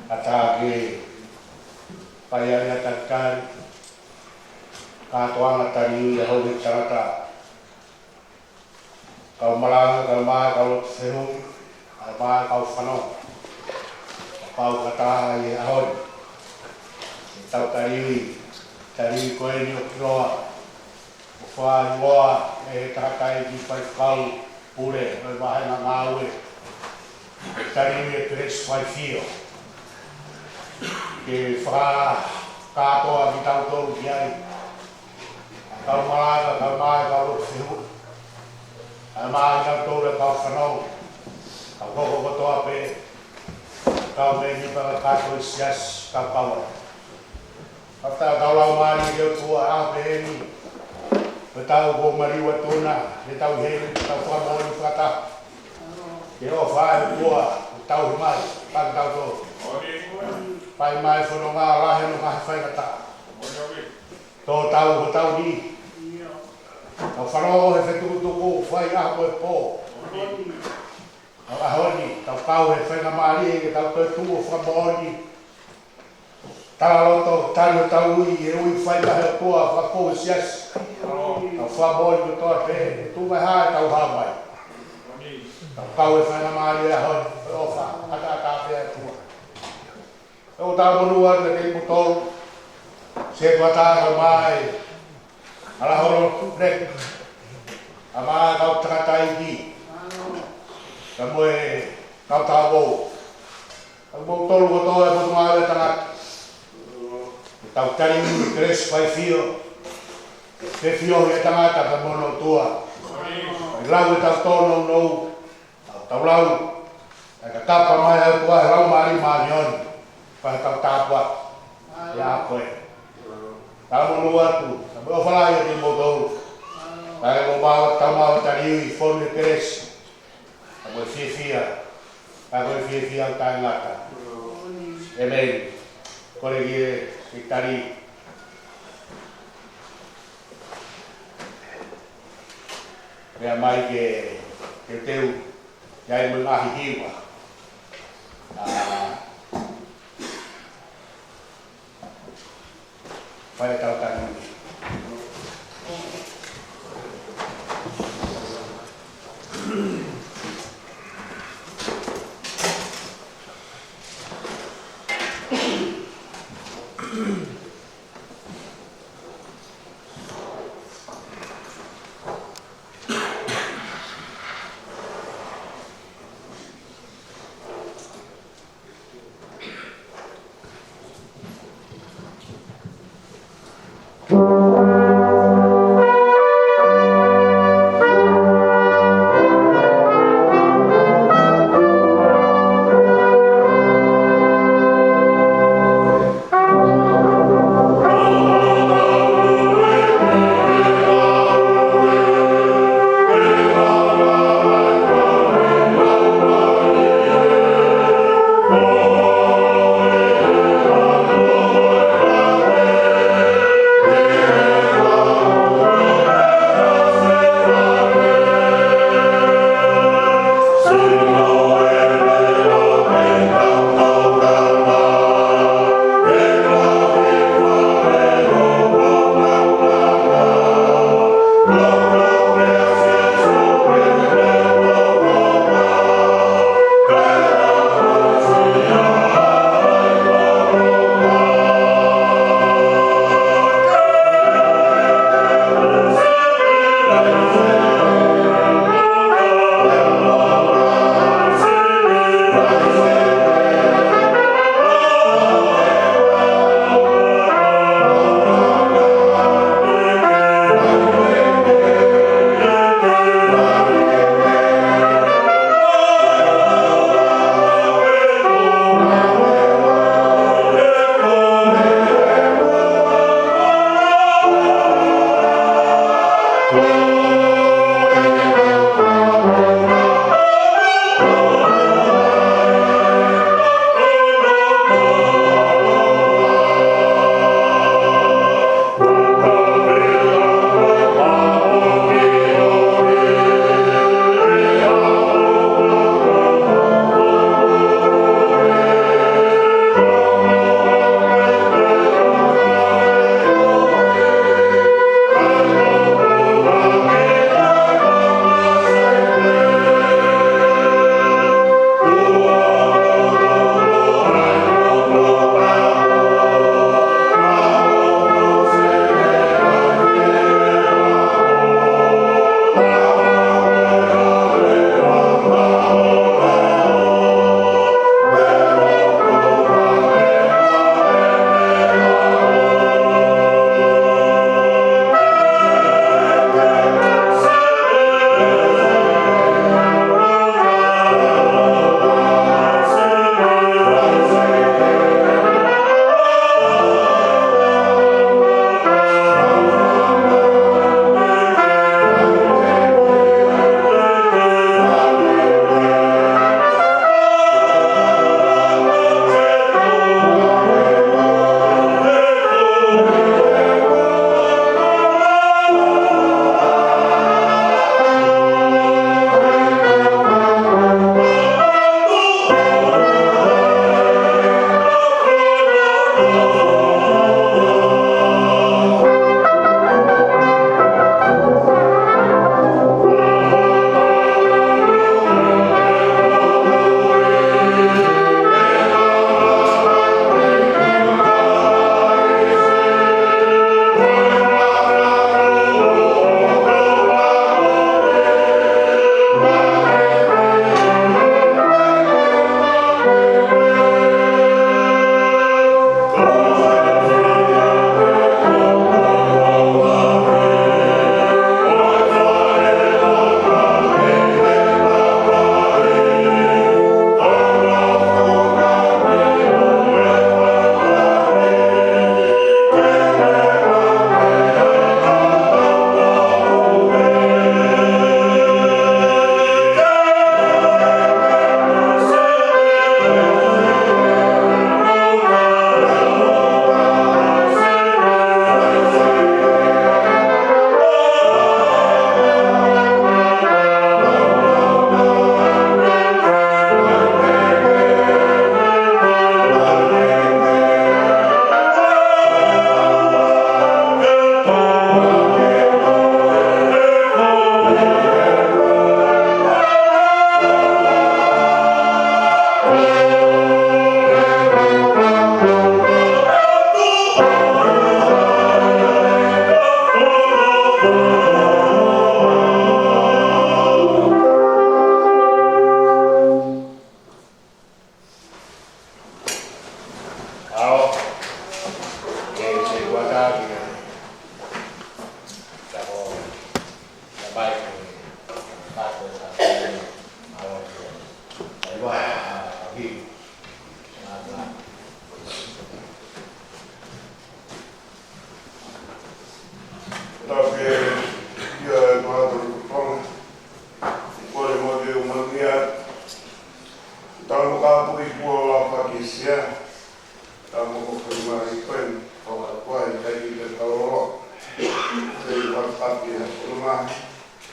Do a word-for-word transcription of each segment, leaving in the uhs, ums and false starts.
Kātaki, fai ai ʻa e talitali, kātoanga tali ʻi he ʻaho ni, tangata, kau malanga, kae ʻumaʻā kau lotu fehuʻi, kae ʻumaʻā kau fanongo. Kapau kātaki ʻi he ʻaho ni, ʻetau tali, tali ko eni ʻoku ʻiloa, ʻoku fakaʻilonga ʻe he tangataʻeiki faifekau pule ʻo e vāhenga ngāue, tali ʻe Pelesi Faifio, ke fakakātoa kitautolu ki ai. Kau malanga, kae ʻumaʻā kau lotu fehuʻi, kae ʻumaʻā kitautolu kau fanongo, kau hoko kotoa pē, kau mēmipa kātoa ʻo e siasi, kau kau ai. Fakafetaʻi ʻetau laumālie ki he ʻOtua ʻi he ʻaho pehē ni. Ko ʻetau kuo maliu atu na, ke tau heli, tau fakamoʻoni fakataha ki he ʻofa ʻa e ʻOtua kuo tauhi mai kiate kitautolu. Fai mai fononga lahi ʻo e ngaahi faingataʻa. Tō tau ko tau ni. Tau fanongo he fetukutuku, fai ʻaho ko e pō. ʻI he ʻaho ni, tau kau he faingamālie ke tau toetuʻu ʻo fakamoʻoni. Tala loto, tali ʻo tau ui, ʻe ui fai mai ʻe he ʻOtua, fakapō siasi. Tau fakamoʻoni kotoa pē, ʻe tuʻu mai ha ʻetau hā mai. Tau kau he faingamālie ʻo e ʻaho ni, ʻofa, ʻataʻatā pē ʻa e ʻOtua. ʻOku tau monū atu kiate kimoutolu, Setuata kae ʻumaʻā ʻa Laholo Lek, kae ʻumaʻā kau tangataʻeiki, kae ʻumaʻā kau talavou, kimoutolu kotoa ʻa e Potungāue ʻa Tangata. Tau tali ʻi he Pelesi Faifio, ke fefiohi ʻa Tangata pea mo hono ʻOtua. ʻI he lau ʻetau tōnounou, tau lau, ʻa e kakapa mai ʻa e ʻOtua he Laumālie Māʻoniʻoni, pea tau tāpuaki ʻia koe. Tau monū atu, tau ʻofa lahi atu kiate kimoutolu. Kae ʻumaʻā ʻetau maʻu tali ʻi he fonu ʻo e kelesi, kae ʻumaʻā e fiefia, kae ʻumaʻā e fiefia ʻoku taʻengata. ʻĒmeni. Kole ki he, ki he tali. Meʻa mai ke, ke teu, ʻi ai mo e ngaahi hiva. ʻA, fai ʻetau tali. Sia, tau mo ko fai mai ko e, ko a kua i kai i te tau lolo. Te i wakapi ha kuru mai,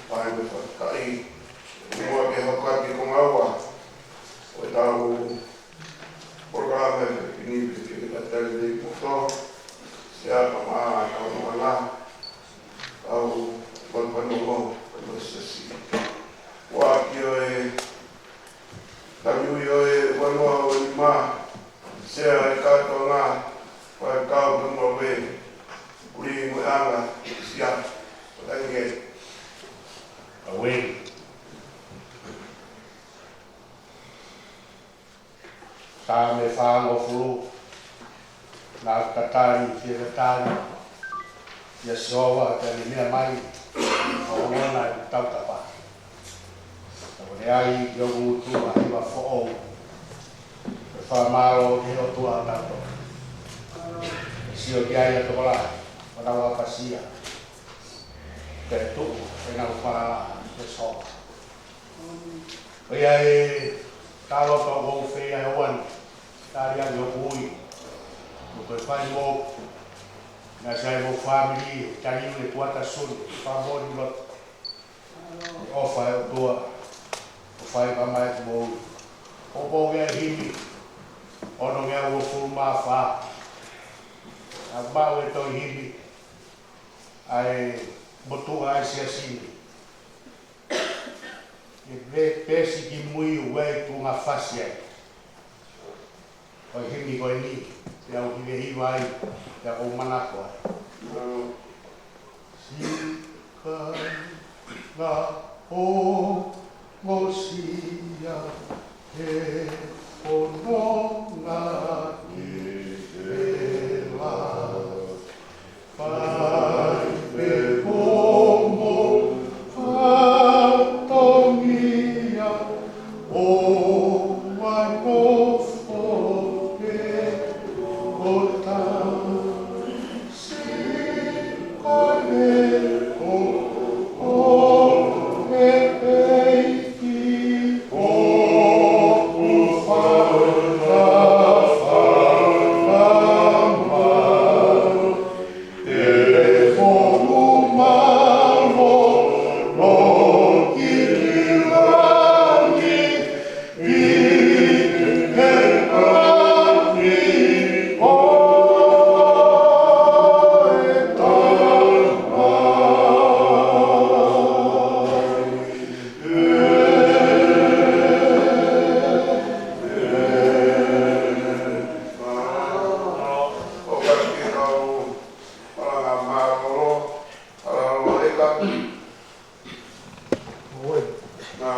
pai me whakakai. Mua ke hoko atu ko ngaua. Ko e tau polokalama e pini pe ke tatali nei moto. Sia ka mā tau manga. Tau wakapanongo, ko e sasi. Ua ki o e Tau ui o e ua noa o lima, sea e kātoanga, ko e kau mo mo we, kuli mo e anga, sia, ko tangi e. Aue. Tā me fāngofulu, naʻa tatali, fie tatali, ʻia Sihova, ka ne meʻa mai, ʻo ongona e tautapa. Ka ko e ai, ʻi ʻoku ngutu, ʻa hiva foʻou. Ke fakamālō ki he ʻOtua ʻa tautolu. Sio ki ai ʻa tokolahi, ʻo nau ʻapasia. Ke tuʻu, ʻenau fālahi, ʻia Sihova. ʻOiauē, talo tau kou fei ai ʻoua ni, tali ange ʻoku ui. Mo ko e fai mo, na sai mo fāmili, tali ui e kuata suni, fāmili loto. ʻOfa e ʻOtua, ʻofa e kama e moʻui. ʻOku ou ke himi, ono ngeau uofulu mā fā. ʻA mau e toi himi, ʻa e motuʻa e siasi ni. ʻE ve pesi ki mui ʻo e tuʻunga fasi ai. Ko e himi ko eni, pea u hivehiva ai, pea ʻoku ou manako ai. Siʻi kainga ʻo ngosia he fononga ki he la. Fai pē homo fatongia ʻo anofo pē ʻo tasi ko e meʻa ko e peiki ʻoku fakafangamau. Palanga mālōlō, palanga mālōlō, ʻEka. Oi. Nā.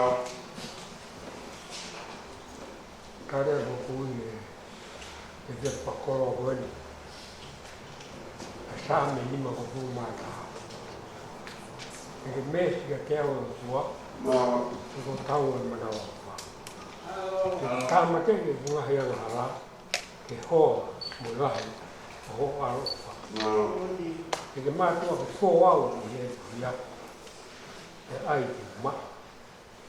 Kare ko kui e, e te pakolo ko eni. ʻA Saame nima uofulu mā taha. ʻE ke mesi ka te au e kua. Nā. ʻE ko tau e manava kua. ʻE tāmateʻi e ngaahi angahala. Ke hoa mo lahi ʻo ho ʻaloʻofa. Nā. ʻE ke mātuʻa ke fō au ʻi he ia. ʻE ʻai ke maʻa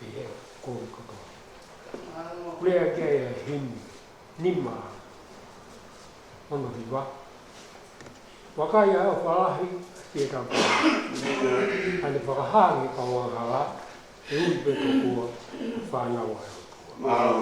ʻi he kovi kotoa. Lea ki ai e himi, nima ono hiva. Vakai ʻa e ʻofa lahi, ʻa e tau. ʻA ʻene fakahā ki he kau angahala, ʻe ui pē tokua, fānau ʻa e ʻOtua. Mālō.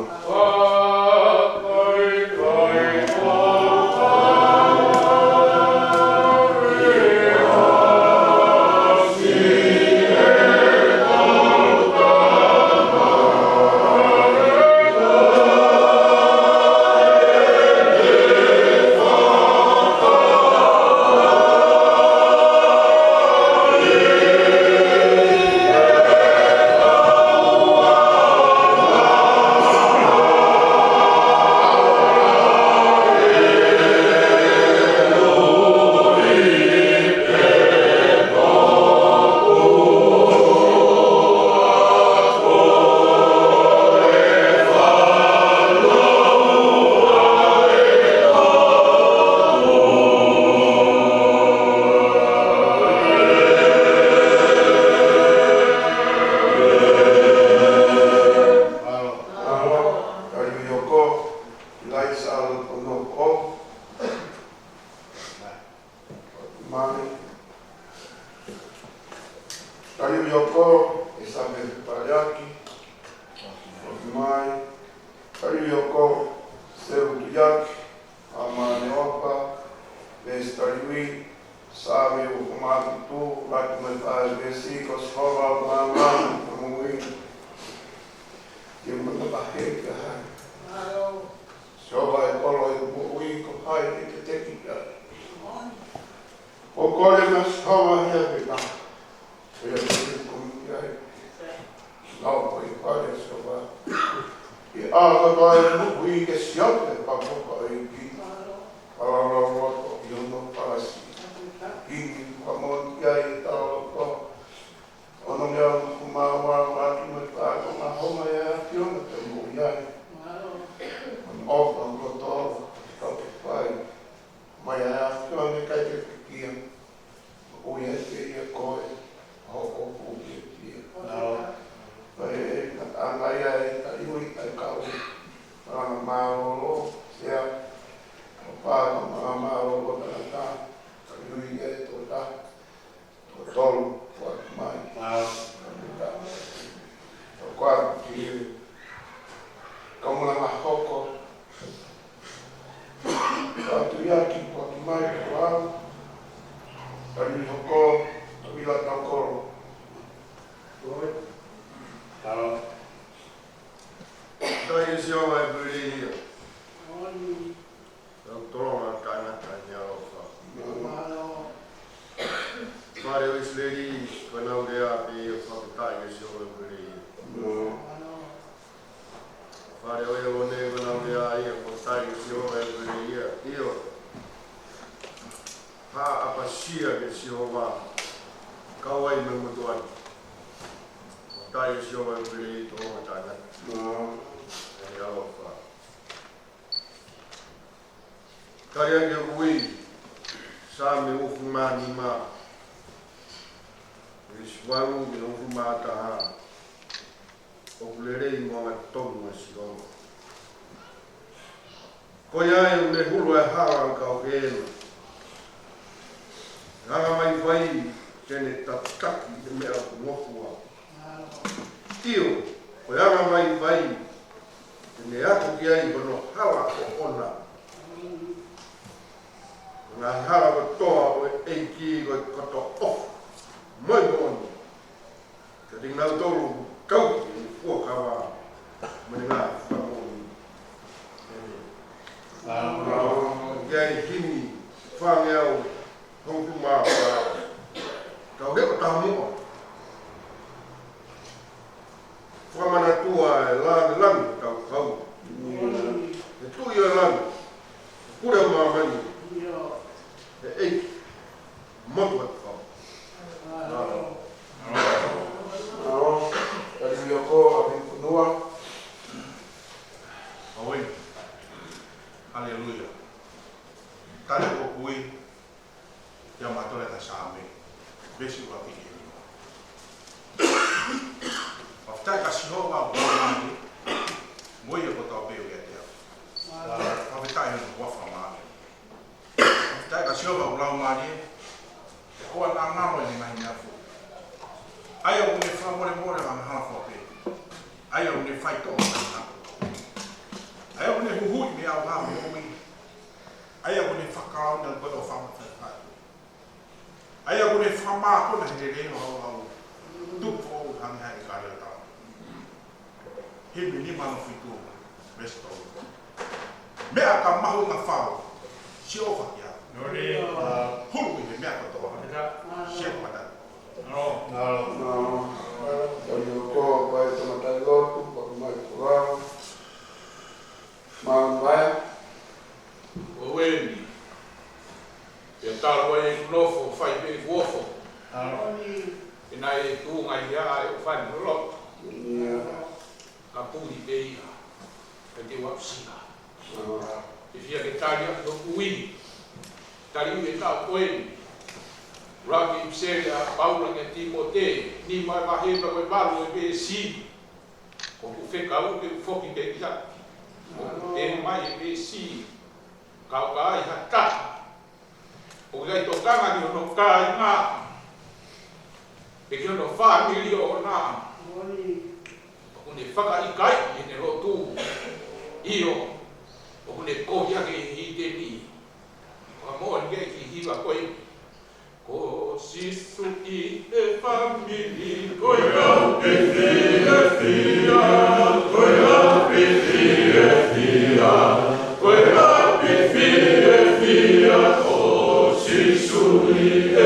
Kole mai Sihova ia ke ta. Ia ke te komitia ai. Nau ko i pale Sihova. I ala ko e moʻui ke siau ke papoka i ki. Pala lau loto i ono palasi. Ki ni ka mo ki ai tau loto. Ono mea kumawau atu mo e pāko ma homa ia ki ono te mo i ai. Ono o ka loto ka te pai. Mai ʻa e ʻAfiona kai ke kikia. ʻO ia ke ia koe, ʻo ʻoku ke kia. Nao. Kai e ka anga ia e ka iwi ai kau. Anga mālōlō, sea. ʻO pā ka anga mālōlō tangata. Ka iwi e tō ta. Tō tolu, tō atu mai. Nao. Ka mita. Tō kua ki. Ka mula ma hoko. Ka tu ia ki paki mai ko au. Ka ni hoko, ka vila tau kolo. Oi. Talo. Ka ia si o mai puli ia. Oi. Tau tolonga ka na ka ni alofa. Malo. Fale ʻo ʻIsileli, ko nau lea pe ia fakataʻi ia si o mai puli ia. Malo. Fale ʻo ʻĒlone ko nau lea ia ko tai Sihova e pele ia. ʻIo. Ha ʻapasia ke Sihova. Kau ai me motuani. Ko tai Sihova e pele ia to matana. Nō. E alofa. Kari ake ui. Saame uofulu mā nima. Veesi valu ki he uofulu mā taha. ʻOku lelei mo angatonu ʻa Sihova. Ko ia ʻoku ne hulu ʻa e hala ʻo e kau kehe. Anga mai vai te ne tataki ʻa e meʻa ʻoku ngofua. ʻIo, ko e anga mai vai te ne ako ki ai hono hala ʻoʻona. Ngaahi hala kotoa ʻo e ʻEiki ko e kotoa ʻofa mo e moʻoni. Ka te nau tolu kau ki he fuakava mo e ngaahi fakamoʻoni. ʻĒmeni. Mālō. Ia ʻi he himi fāngeau hongkuma fā. Kau leʻo tamuʻa. Fakamanatua e langilangi tau kau. He tuʻi ʻo e langi. Pule ʻo māmani. He ʻEiki. Motu atu kau. Mālō. Mālō. Tali ʻo ko a mi kunua. Amen. Haleluia. Tali ko kui. Ia mātou e ka Saame. Veesi ua ki he nima. Fakafetaʻi kia Sihova ʻoku laumālie. Mo ia kotoa pē ʻoku ʻiate au. Fakafetaʻi hono huafa mālie. Fakafetaʻi kia Sihova ʻoku laumālie. He ʻoku ne ngalo ʻene ngaahi meʻa foʻou. ʻA ia ʻoku ne fakamolemole ʻa e angahala kotoa pē. ʻA ia ʻoku ne faitoʻo ʻa e angahala kotoa pē. ʻA ia ʻoku ne huhuʻi mei he ʻauha ʻo e moʻui. ʻA ia ʻoku ne fakalauna ʻa e koto fanga faifai. ʻA ia ʻoku ne fakamākona he lelei ʻo e ʻauʻau. Tupu ʻo hangē ha ʻēkale ʻo e taʻo. Himi nima noa fitu, veesi tolu. Meʻa ka mahuʻinga fau, Sihova kia. Nori. Hulu ʻi he meʻa kotoa. Sihova mata. Nalo. Nalo. Nalo. Tali ʻo ko, pai tama tai lotu, paku mai ko rau. Mālō mai. Ko eni. Pea talu ai ʻeku nofo, fai pē ʻeku ofo. Pea naʻe tuʻunga ia ʻeku fai mo loto. Ia. Ka puli pē ia. Pea te u aʻusia. Te fia ke tali ʻa hoku ui. Tali ui e tau ko eni. Laki ʻipiseli ʻa Paula kia Tīmote. Nima e vahe pea ko e valu e veesi. Ko hoku fekau ke u foki pē ki ai. Ko hoku teu mai e veesi. Ka ʻoku ʻi ai ha taha ʻoku ʻikai tokanga ki hono kāinga, pe ki hono fāmili ʻoʻona. ʻOku ne fakaʻikaiʻi ʻene lotu. ʻIo, ʻoku ne kohi ake ʻi he hiteni. Fakamoʻoni ki he hiva ko eni. Ko Sīsū ʻi he fāmili, ko e ʻapi fiefia, ko e ʻapi fiefia, ko e ʻapi fiefia, ko Sīsū ʻi he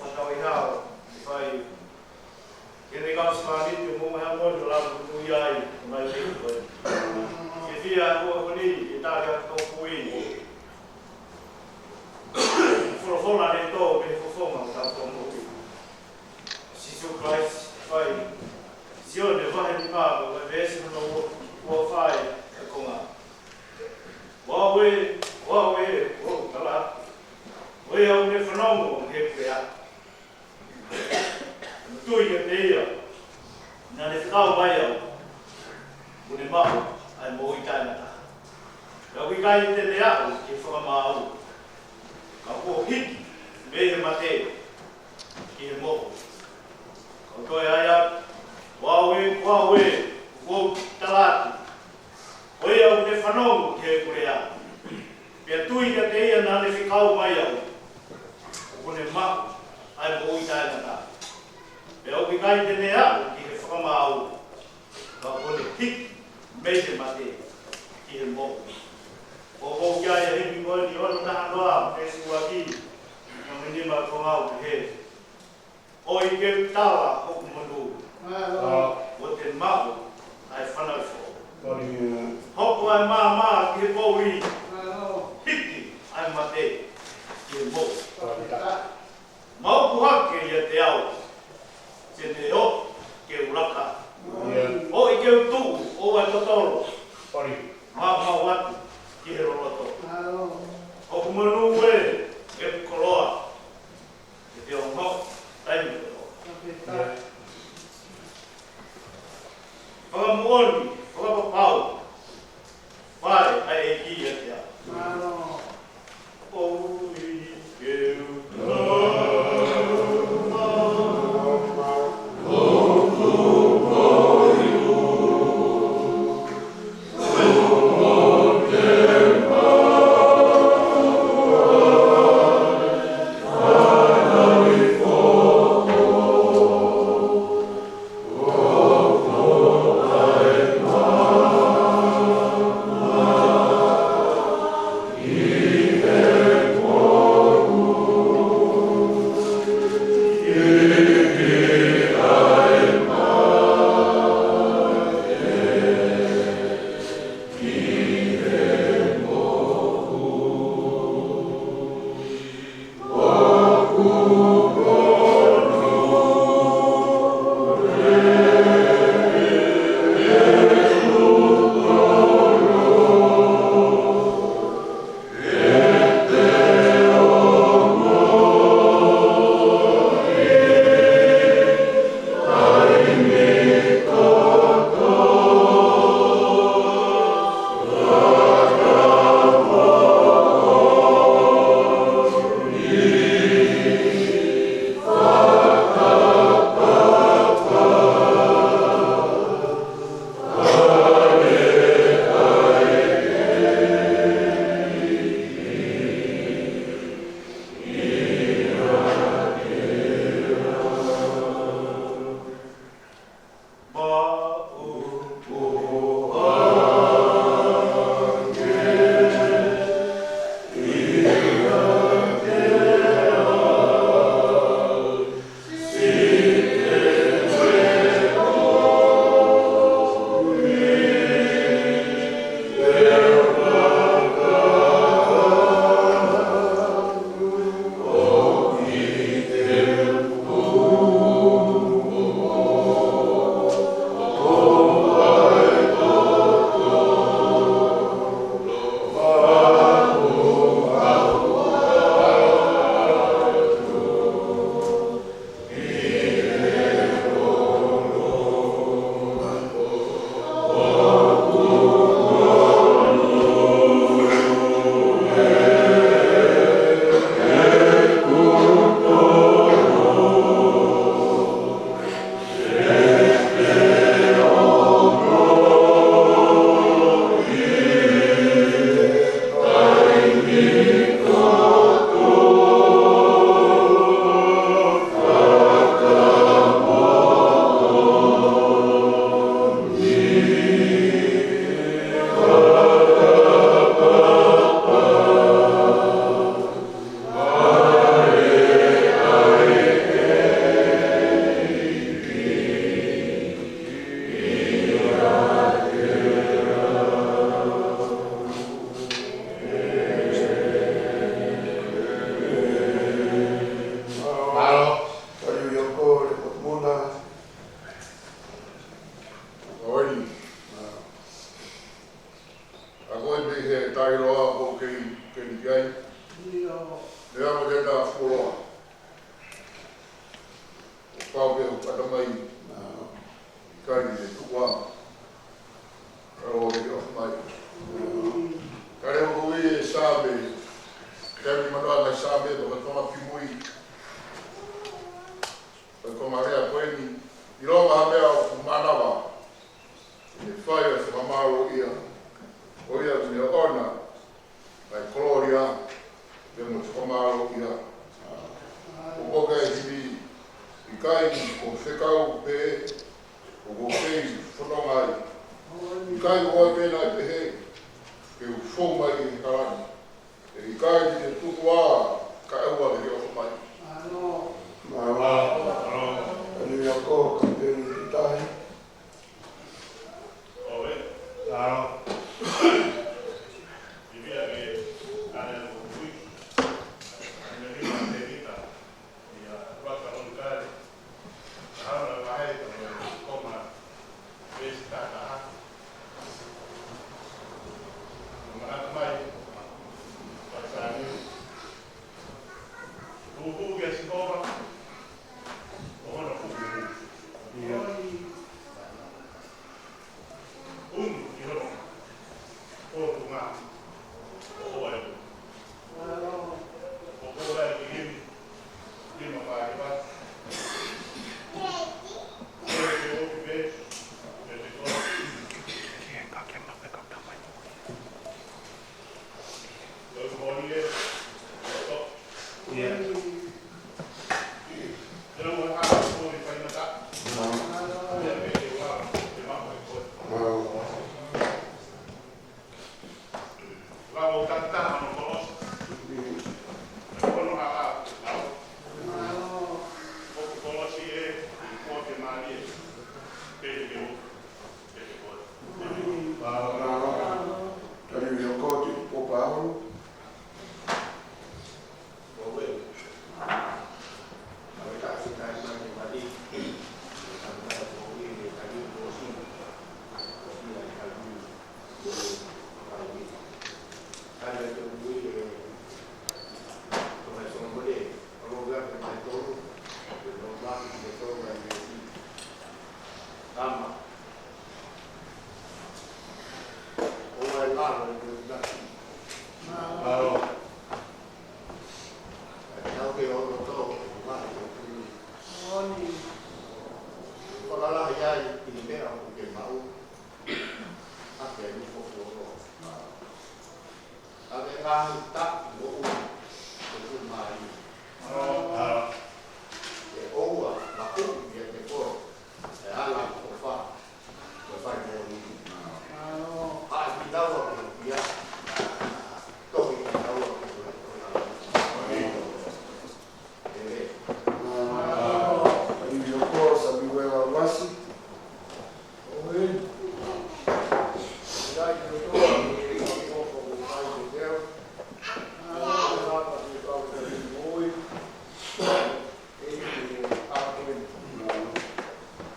fakatauʻi hao, ʻe fai. Ke ne kau sipāniti mo maha moni o lava kutu i ai, o mai te koe. Ke fia ko ko ni, ke tā kia tō kui. Folofola ne tō, ke fofonga o tau tō mo kui. Sīsū Kalaisi, fai. Sione vahe nima, ko e veesi hono ua, ua fai, e konga. Ua ue, ua ue, ua tala. ʻOi au ne fanongo he kuea. Tui kiate ia, naʻa ne fekau mai au, kuo ne maʻu ʻa e moʻui taʻengata. Pea ʻoku ʻikai te ne aʻu ki he fakamaau, ka kuo hiki mei he mate ki he moʻui. Ka u toe ʻai atu, ua ue, ua ue, ʻoku ou tala atu, ʻOi au ne fanongo ki he kuea. Pea tui kiate ia naʻa ne fekau mai au, kuo ne maʻu ʻa e moʻui taʻengata. Pea ʻoku ʻikai te ne aʻu ki he fakamaau, ka kuo ne hiki mei he mate ki he moʻui. ʻOku ou ʻai ʻa e himi ko eni, ono taha noa, veesi ua ki, nima ki he konga ua ki he ʻOi ke u tala hoku monū. Mālō. Kuo te maʻu ʻa e fanauʻi foʻou. Mālō. Hoko ʻa e maama ki he poʻuli. Mālō. Hiki ʻa e mate ki he moʻui. Mālō. Mou ʻoku hake ʻiate au, te ne ʻoʻi ke u laka. Mālō. ʻOi ke u tuʻu, ʻoua ʻe totolo. Mālō. Mou ʻoatu ki he loloto. Mālō. Hoku monū ē, ʻe koloa. Ke te ongo, taimi kotoa. Fakamoʻoni, fakapapau, fai ʻa e ʻEiki ʻiate au. ʻOi ke u Ko e mei he taʻeʻiloa ʻoku kei, kei ʻi ai. ʻIo. Meʻa mo te ta fuoloa. ʻOku pau ke u kata mai. ʻIkai te u tuku ā. Ka ʻoku ke ʻofa mai. Ka leo hui e Saame. Kemi manoa mai Saame, ko ka tonga ki mui. Ko e konga lea ko eni. ʻIlonga ha meʻa ʻoku mānava. ʻE fai ʻa e fakamālōʻia. Ko ia ʻoku ne ʻoʻona ʻa e kolōlia, pea mo e fakamālōʻia. ʻOku ʻikai hili, ʻikai ko e fekau pē, ʻoku kei fononga ai. ʻIkai ko e pē naʻe pehē, ke u fou mai ʻi he hala ni. ʻE ʻikai te u tuku ā, ka ʻoua te ke ʻofa mai. Mālō. Mālō. Mālō. Anu ia ko, kapeni ki tahi.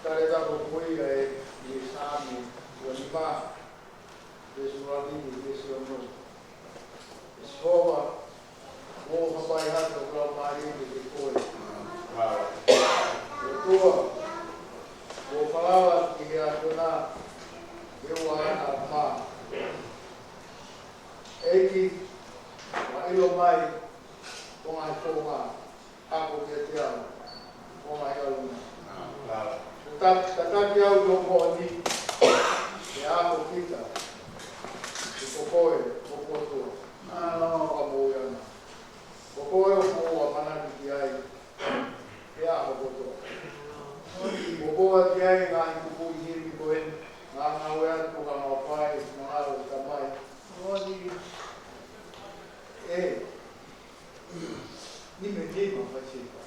Tale ka ko koe ia ʻi he Saame ua nima, veesi ua nima, veesi ono. ʻE Sihova, ʻoku ou hapai hake ʻo kau mālie kiate koe. ʻOtua, ʻoku ou falala ki he ʻAfiona, he ʻoku ʻaʻana ʻa e mā. ʻEiki, ʻoku ʻilo mai, ko e ngaahi founga, ako kiate au, ʻo mai ʻalunga. Ta-, tataki au ʻi hoʻo moʻoni, ke ako kita, he ko koe, ko e ʻOtua. Ka mou ia na. Ko koe ʻoku ou ʻamanaki ki ai, he ʻaho kotoa. Ko koe ki ai, ngaahi kupuʻi himi ko eni, ngaahi ngāue atu, ngaahi ngāue fai, ngaahi ngāue ʻa e Tamai. ʻE, ni me ni ma fai sipa.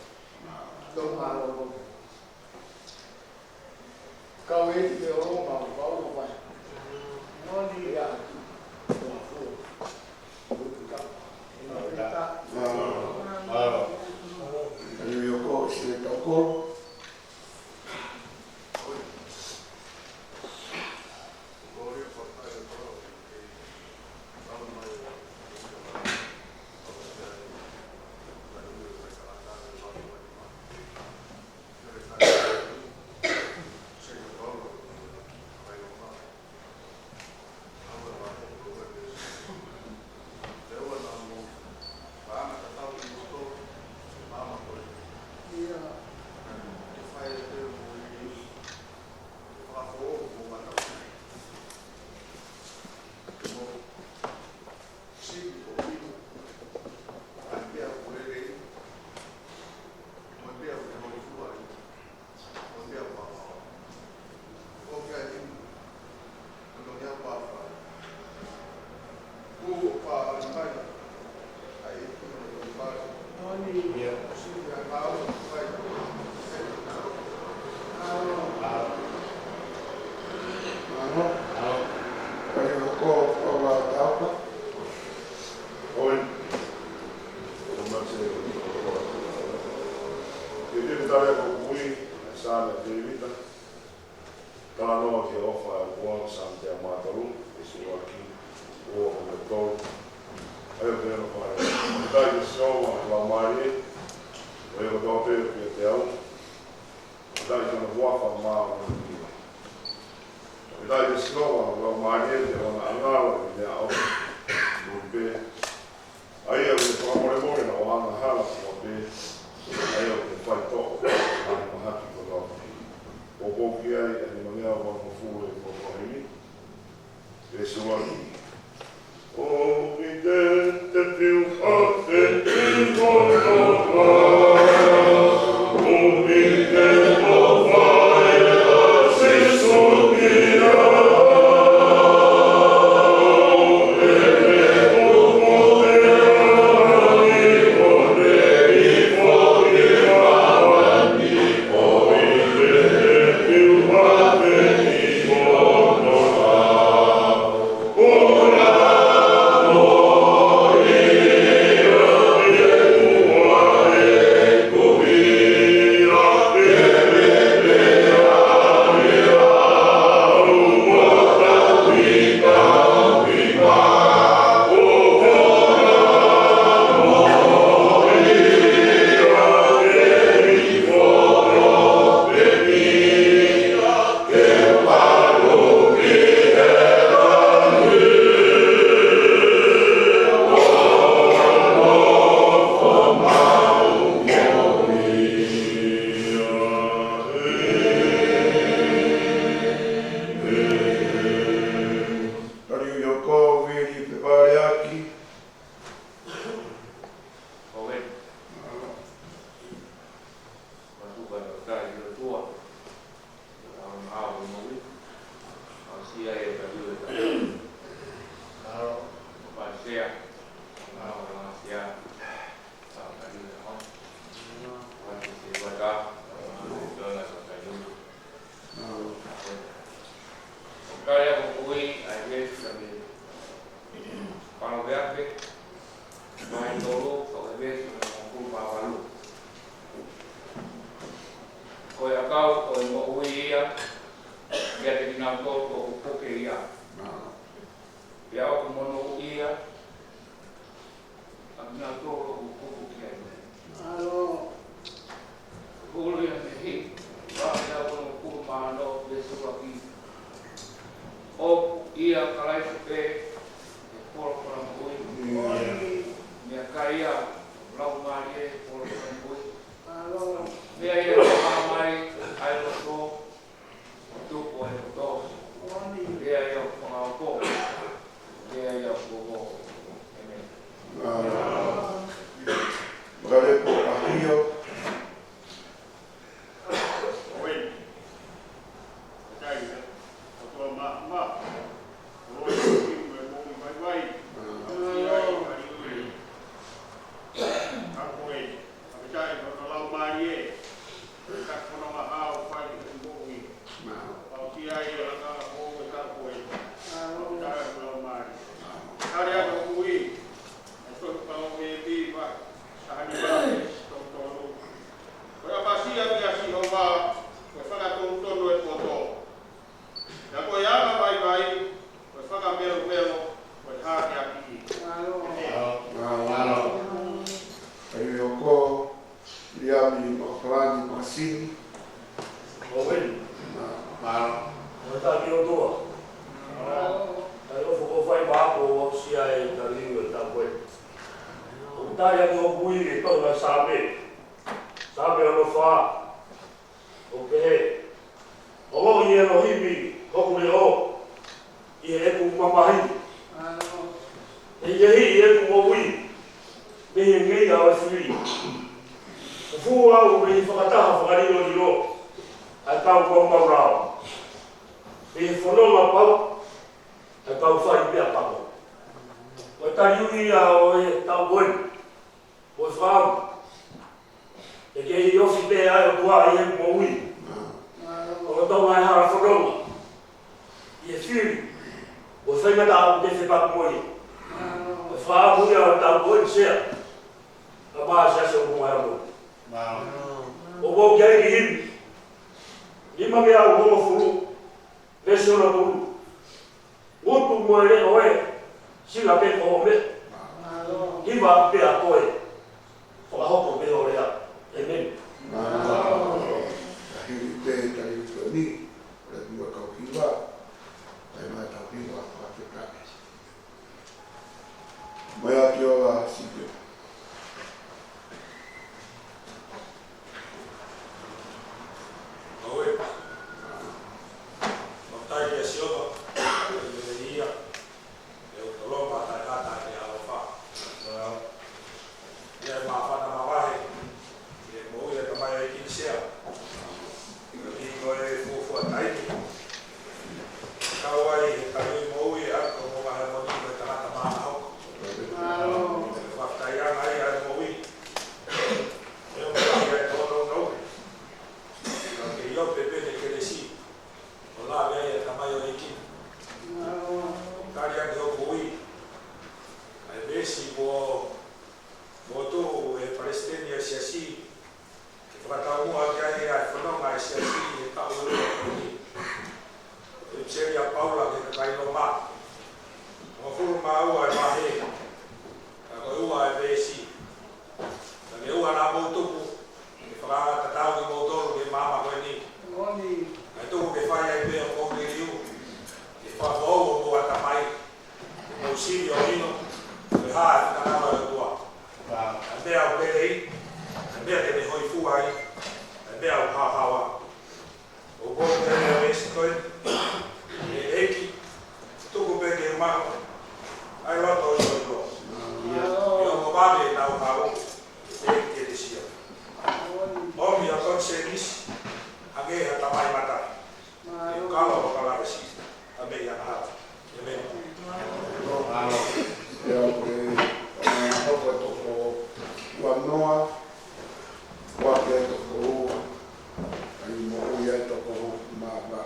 Tau mālō. Kau e te o ma, kau o mai. Moni. Ia. Mālō. Mālō. Anu ia ko, sile tau ko. Fakafetaʻi ki he Sihova, ʻe laumālie, ʻo e kotoa pē ʻoku ʻiate au. Fakafetaʻi ki hono huafa māʻoniʻoni. Fakafetaʻi ki he Sihova, ʻe laumālie, ki hono ʻangaua ʻi he meʻa ʻoku nui pē. ʻA ia ʻoku ne fakamolemole hono angahala kotoa pē. ʻA ia ʻoku ne faitoʻo ʻa e mahaki kotoa pē. Poupou ki ai ʻa e nimangeau valungofulu ʻo e Pōtalahimi. Veesi ua. Oh, we did the view of the people of God. Oh, we did the fire of the Savior. Tali ʻi he ʻOtua, ʻoku ʻi ai e pepale ʻaki. ʻOku ʻi ai. Mālō. Mālō, fakafetaʻi ki he ʻOtua. Mālō, mālō, mālō. Mālō, Sea. Mālō, Sea. Mālō, Sea. Mālō. ʻOku tau ʻi ai ʻa e moʻui ʻa e veesi ʻa e Paloveape, vahe tolu, ko e veesi hongofulu mā valu. Ko e ʻakau ʻo e moʻui ia, ʻiate kinautolu ʻoku puke ia. Pea ʻoku monūʻia ʻa kinautolu ʻoku kupu ki ai. Mālō. Hulu ia mei he, vahe hongofulu mā ono, veesi ʻuluaki. ʻOku ʻia Kalaisi pē ʻa e folofola moʻui. Meʻakai ʻa e Laumālie ʻo e folofola moʻui. Mālō. Meʻa ia ʻe hā mai ʻa e loto, ʻo tupu ʻa e poto. Pea ia ʻoku fakaofo. Pea ia ʻoku ʻoʻou. ʻĒmeni. Mālō. Makalepo ʻAhio. ʻOku ʻi ai ʻa e ʻOtua maʻamaʻa. ʻOku ʻi ai ʻa e moʻui vaivai. ʻOku ʻi ai ʻa e moʻui. Ka ko e, fakafetaʻi ki hono Laumālie. Ka ko hono maʻu ʻo fai ʻa e moʻui. Mālō. ʻOku ʻi ai ʻa e lakanga ko e ka ko e. Mālō. Fakafetaʻi ki hono Laumālie. Mālō. Tali ʻa e moʻui. ʻA e tohi Palōveape, vahe taha nima, veesi tolu tolu. Ko e ʻapasia kia Sihova, ko e fakatonutonu ʻo e poto. Pea ko e anga vaivai, ko e fakamelomelo, ko e hākeakiʻi. Mālō. Mālō. Mālō. Tali ʻi he ʻOtua, Viliami Makapalani Makasini. ʻOku ʻi ai. Mālō. Fakafetaʻi ki he ʻOtua. Tali ʻofa ʻoku fai maʻaku ʻo aʻusia e tali ʻo e taʻu ko eni. ʻOku tali ʻaki hoku ui e tohi ʻa e Saame. Saame ono fā. ʻOku pehē: Ongoʻi ʻe ʻElohimi hoku leʻo ʻi heʻeku mamahi. Kehekeheʻi ʻeku moʻui mei he ngeia ʻo e fili. Fufū au mei he fakataha fakalilolilo ʻa e kau maumau lao, mei he fononga pau ʻa e kau fai meʻa pango. Ko e tali ui ia ʻo e taʻu ko eni. Mo e fakaʻamu. ʻE kei ofi pē ʻa e ʻOtua ʻi he moʻui. Ko e tonga e hala fononga ʻi he fili. Ko e faingataʻa ʻoku te fepaki mo ia. Ko e fakaʻamu ia ʻo e taʻu ko eni, Sea. Ka mā Sea se o mua ʻa e moʻui. ʻOku ou ki ai ki himi. Nimangeau hongofulu. Veesi onopulu. Ngutu mo e leʻo ē, sila pē ko hoʻo meʻa. Hiva pē ʻa koe, fakahoko pē hoʻo lea. ʻĒmeni. Mālō. Ka hili pē tali ko eni, ʻoku lea ʻa e kau hiva, kae ʻumaʻā ʻetau hiva fakafetaʻi. Mai ā ki o la sike. Aue. Matai kia Siova, ʻe ia, ʻe o tolonga taʻengata ke ʻaloʻofa. Ia ʻe māfana mavahe, ʻi he moʻui ʻa e tamai ʻa e ʻEiki ni Sea. Koeʻuhi ko e fuofua taimi. Kau ai he taimi moʻui ʻa e ako mo e ngaahi moʻoni ko e tangata maʻa hoko. Fakataianga ia ʻa e moʻui. ʻE o mai ʻa e tōnounou. Ka ke ʻio pē pē ne kelesi. ʻO lave ai ʻa e tamai ʻo e ʻEiki. Tali ange hoku ui. ʻA e veesi kuo, kuo tuʻu ʻe he palesiteni ʻa e siasi. Ke fakataumuʻa ki ai ʻa e fononga ʻa e siasi ʻi he taʻu ʻe ua ko eni. ʻEpiseli ʻa Paula ki he kakai Loma. Hongofulu mā ua ʻa e vahe. Ka ko e ua ʻa e veesi. Ka ke ua naʻa mou tupu, ke fakaanga tatau kimoutolu ki he maama ko eni. Moʻoni. Kae tuku ke fai ai pē hoʻomou liliu, ke fakafoʻou hoʻomou ʻatamai, ke mou sivi ʻo ʻilo, ko e hā ʻa e finangalo ʻo e ʻOtua. ʻA e meʻa ʻoku lelei, ʻa e meʻa te ne hōifua ai, ʻa e meʻa ʻoku haohaoa. ʻOku ou pehē ʻa e veesi ko eni, ʻe ʻEiki, tuku pē ke u maʻu ʻa e loto ʻo e ʻiloʻilo. ʻI hoʻomou vave ʻenau haʻu, ʻe ʻEiki ke te sio. ʻOmi ʻa e konisēnisi, hangē ha tamai mata. ʻE kalo ʻo kalave si, ʻa e meʻa ʻi angahala. ʻĒmeni. Mālō. ʻIa, ko e, ʻa, hoko e toko ua noa, ua ki he toko ua, ʻa ia moʻui ai toko hongofulu mā fā.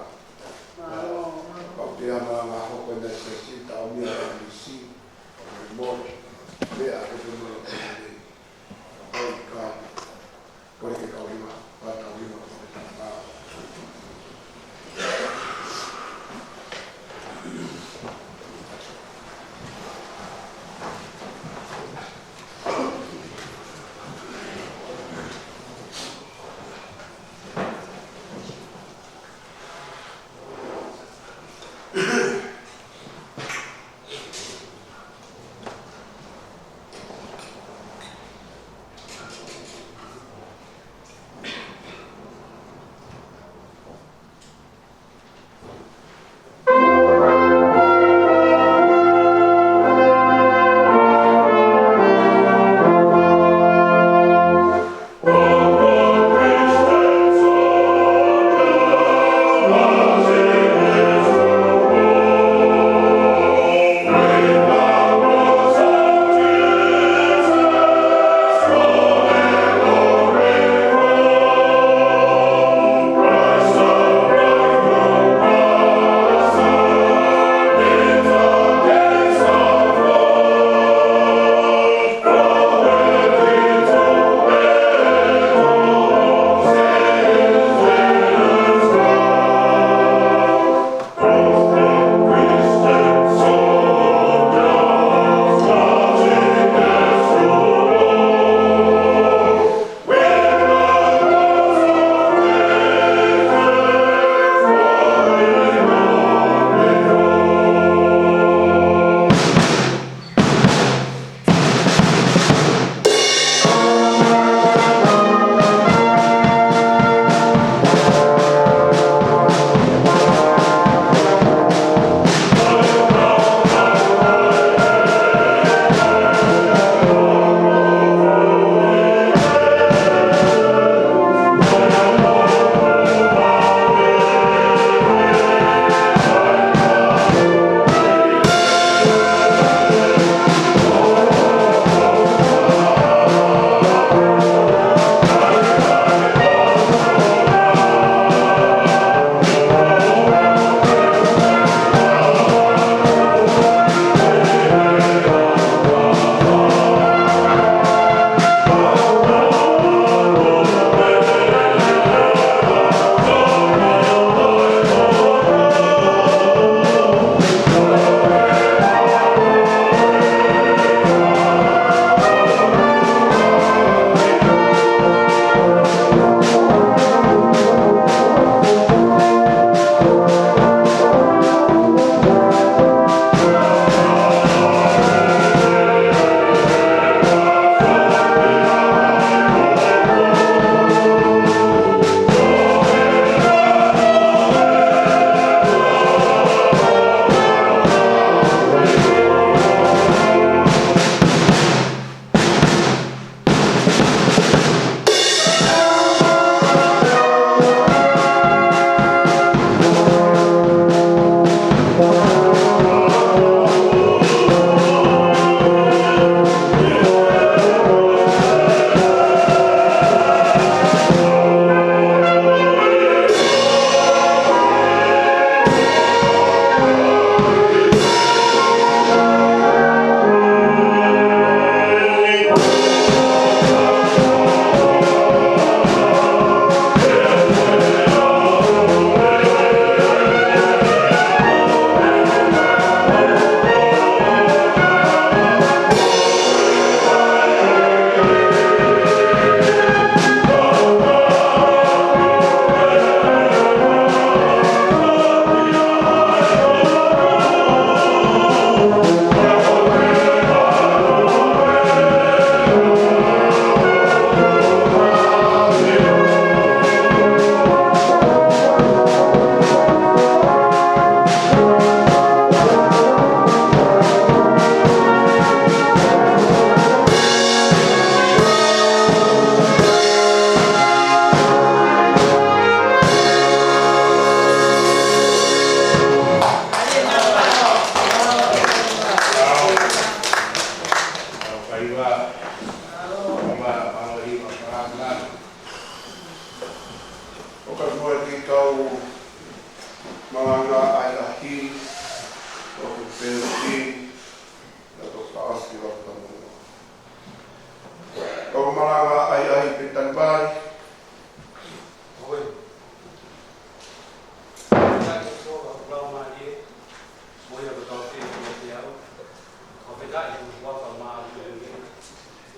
Fakafetaʻi ʻi he huafa māʻoniʻoni.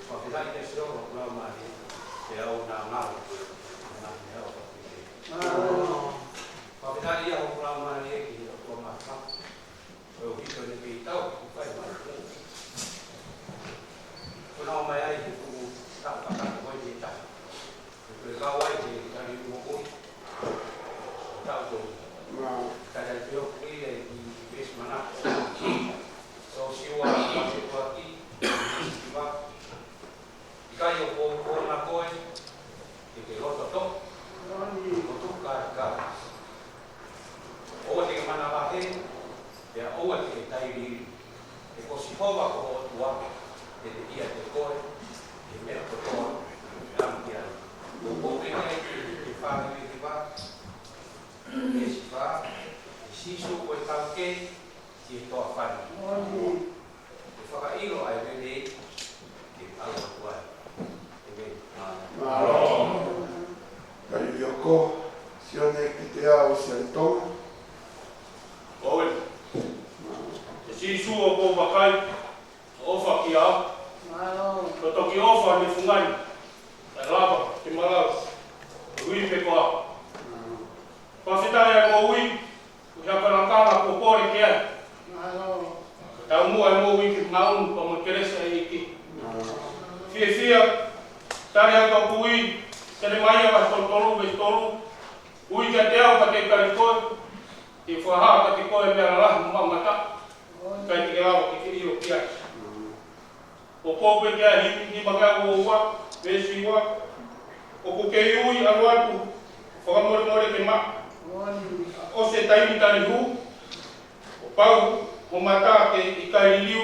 Fakafetaʻi kia Sihova ʻoku lau mālie, pea ʻoku ngalo. Ngalo. Fakafetaʻi ʻoku lau mālie ki he ʻOtua Māfimafi. Ko e ʻuhinga ʻene pē tau, ʻoku fai mai. Ko ʻene ʻomai ai he fuʻu taʻu kakano ko eni ʻe taha. Ko e kau ai ke tali moʻui. Tau ko. Tali ai pē ʻoku ʻi ai ki he veesi manako. Siua vahe ua ki he veesi hiva. ʻIkai ʻoku ou ʻoange koe ke ke loto toʻa, loto kākā. ʻOua te ke manavahē, pea ʻoua te ke tailiili. He ko Sihova ko ho ʻOtua, te ne ʻiate koe ʻi he meʻa kotoa ʻoku ke ʻalu ki ai. Ko e pō pē ke ke fānau ʻi he vā, ʻe sifā, ʻe Sīsū ko e taukei, ki he toafani. Ke fakaʻilo ai lelei, ke ʻalu atu ai. ʻĒmeni. Mālō. Kalivioko, Sione Kiteao Sianitoma. ʻOe. ʻE Sīsū ʻoku ou vakai, ʻofa kia au. Mālō. Ko e toki ʻofa ʻa e fungani. ʻE lava, ke malau. Ui pe ko au. Fakafetaʻi ʻa e moʻui, ʻi he akonaki kuo kole ki ai. Mālō. Taumuʻa e moʻui ke maʻu pea mo e kelesi ʻa e ʻEiki. Fiefia, tali atu ʻa e kui, Selemaia vahe tolu tolu veesi tolu. Ui kiate au ka te u tali koe, te u fakahā kiate koe meʻa lalahi mo maʻamata, ʻikai te ke lava ke ke ʻilo ki ai. ʻOku ou pehē ki he himi, himi nima ngeau ua, veesi ua. ʻOku kei ui, ʻalu atu, fakamolemole ke maʻu. ʻOsi e taimi tali hū, kuo pau ho mata ke ʻikai liliu,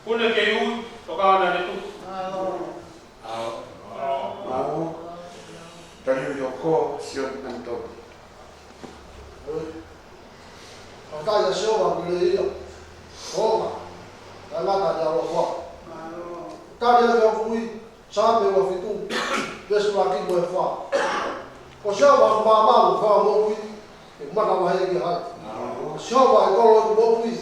kuo ne kei ui, toka ʻo ne tuku. Mālō. Mālō. Kalivioko, Sione Anitoma. Fakafetaʻi ʻa Sihova ʻoku lelei ia. Ko e ʻofa, ʻa e ngata ʻi he ʻaloʻofa. Tali ʻa e kui, Saame ua fitu, veesi ua ki he fā. Ko Sihova ʻoku maama mo fakamoʻui, ʻe manavahē ki hai? Ko Sihova ʻe kolo ʻeku moʻui,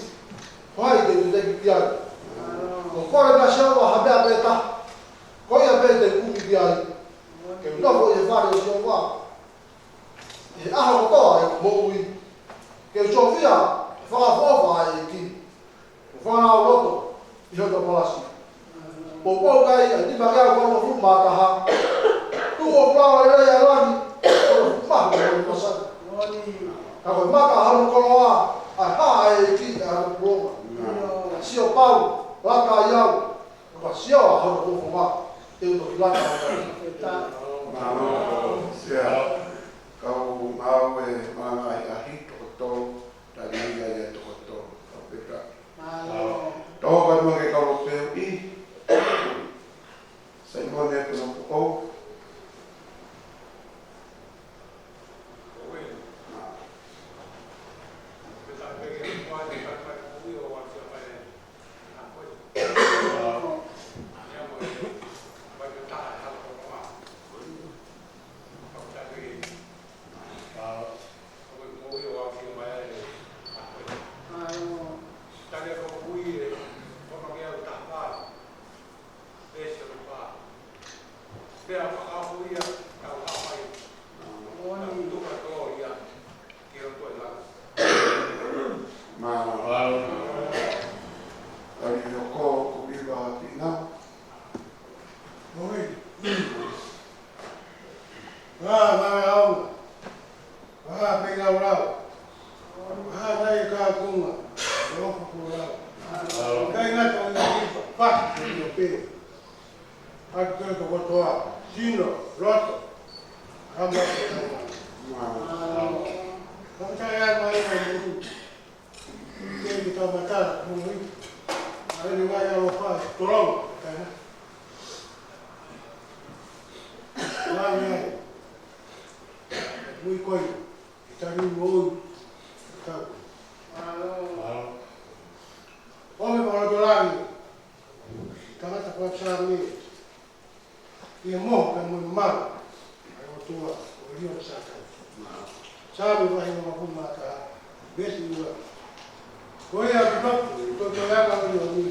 ko hai te u teuteki ki ai? ʻOku ou kole meia Sihova ha meʻa pē taha, ko ia pē te u kumi ki ai, ke u nofo ʻi he fale ʻo Sihova ʻi he ʻaho kotoa ʻeku moʻui, ke u sofia e fakaʻofoʻofa ʻa e ʻEiki, mo fanauloto ʻi hono palasi. Poupou ki ai ʻa e nima ngeau valungofulu mā taha, tuku hoku lava lelei ʻa e langi, hono fuʻu mahu ʻa hono masani. Ka ko e maka ʻa hono koloa, ʻa e hā ʻa e ʻEiki ʻa hono pulonga. Sio pau, laka ai au, ka sio ʻa hono fofonga, te u toki laka ai. Mālō, Sea. Kau maʻu e malangaʻi ʻaho toko tolu, tali ia ʻe toko tolu. Fakafetaʻi. Mālō. Tau ka nua ke kau pē ʻi. Saimone Punapoʻou. Mālō. Kalivioko, Kuliva Pina. ʻOi. Vā, vā, au. Vā, pei lau lau. Vā, nai ka kunga. Lau ka kunga. Kai ngata ʻo ia ki pa, pa, ʻo ia pē. ʻAtu ke tokotoa. Sino, loto. Kama, kama. Kama, kama, kama. Ke ke tau matala, mo i. ʻA e ni wai ʻaloʻofa, tolonga, kaina. Wai ai. Mo i koi, ke tali mo i, tau. Mālō. ʻO me mālō tolonga. Tangata kua Saame. ʻI he moho pea mo e malu ʻa e ʻOtua ʻo e lio ʻo Sātai. Saame vahe hongofulu mā taha, veesi ua. Ko ia ʻoku toki, toki ʻoange ʻa e ʻioni,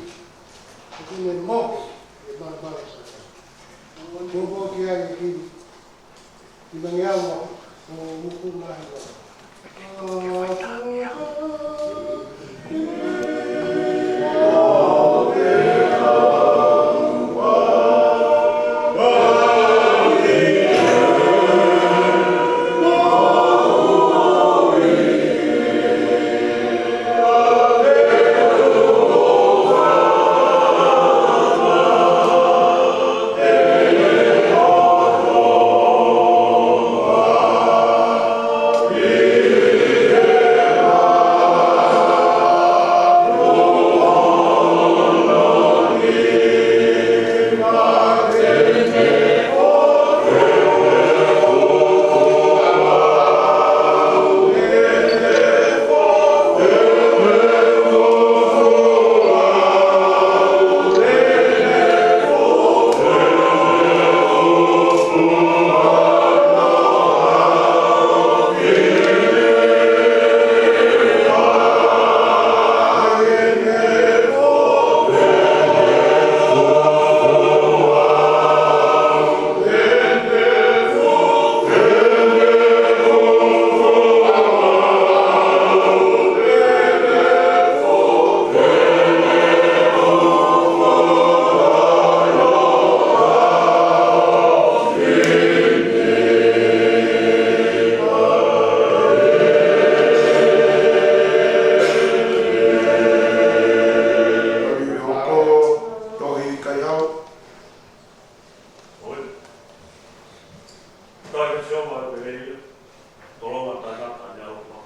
Tolonga tainata ni au pa.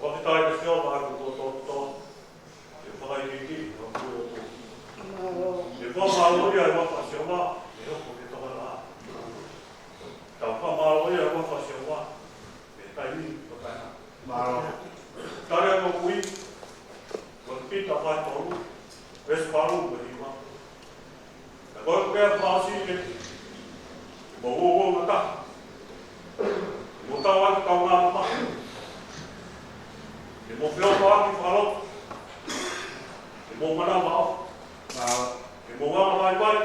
Fakafetaʻi kia Sihova ʻa e kuo tō tō. ʻE fakaʻikiʻiki ʻa e kuo tō. ʻE fakamālō ia ʻa e huafa ʻo Sihova, ʻe hoko ke tokanga. Tau fakamālō ia ʻa e huafa ʻo Sihova, ʻi he taimi kotoa. Mālō. Tali ʻa e kui, ko Pita vahe tolu, veesi valu mo e hiva. Ka ko e pea fasi ke, ke mou uo uo ngata. Ke mou tau atu kau ngā mamahi. Ke mou feohi atu fakalotu. Ke mou manavahē. Ke mou anga vaivai.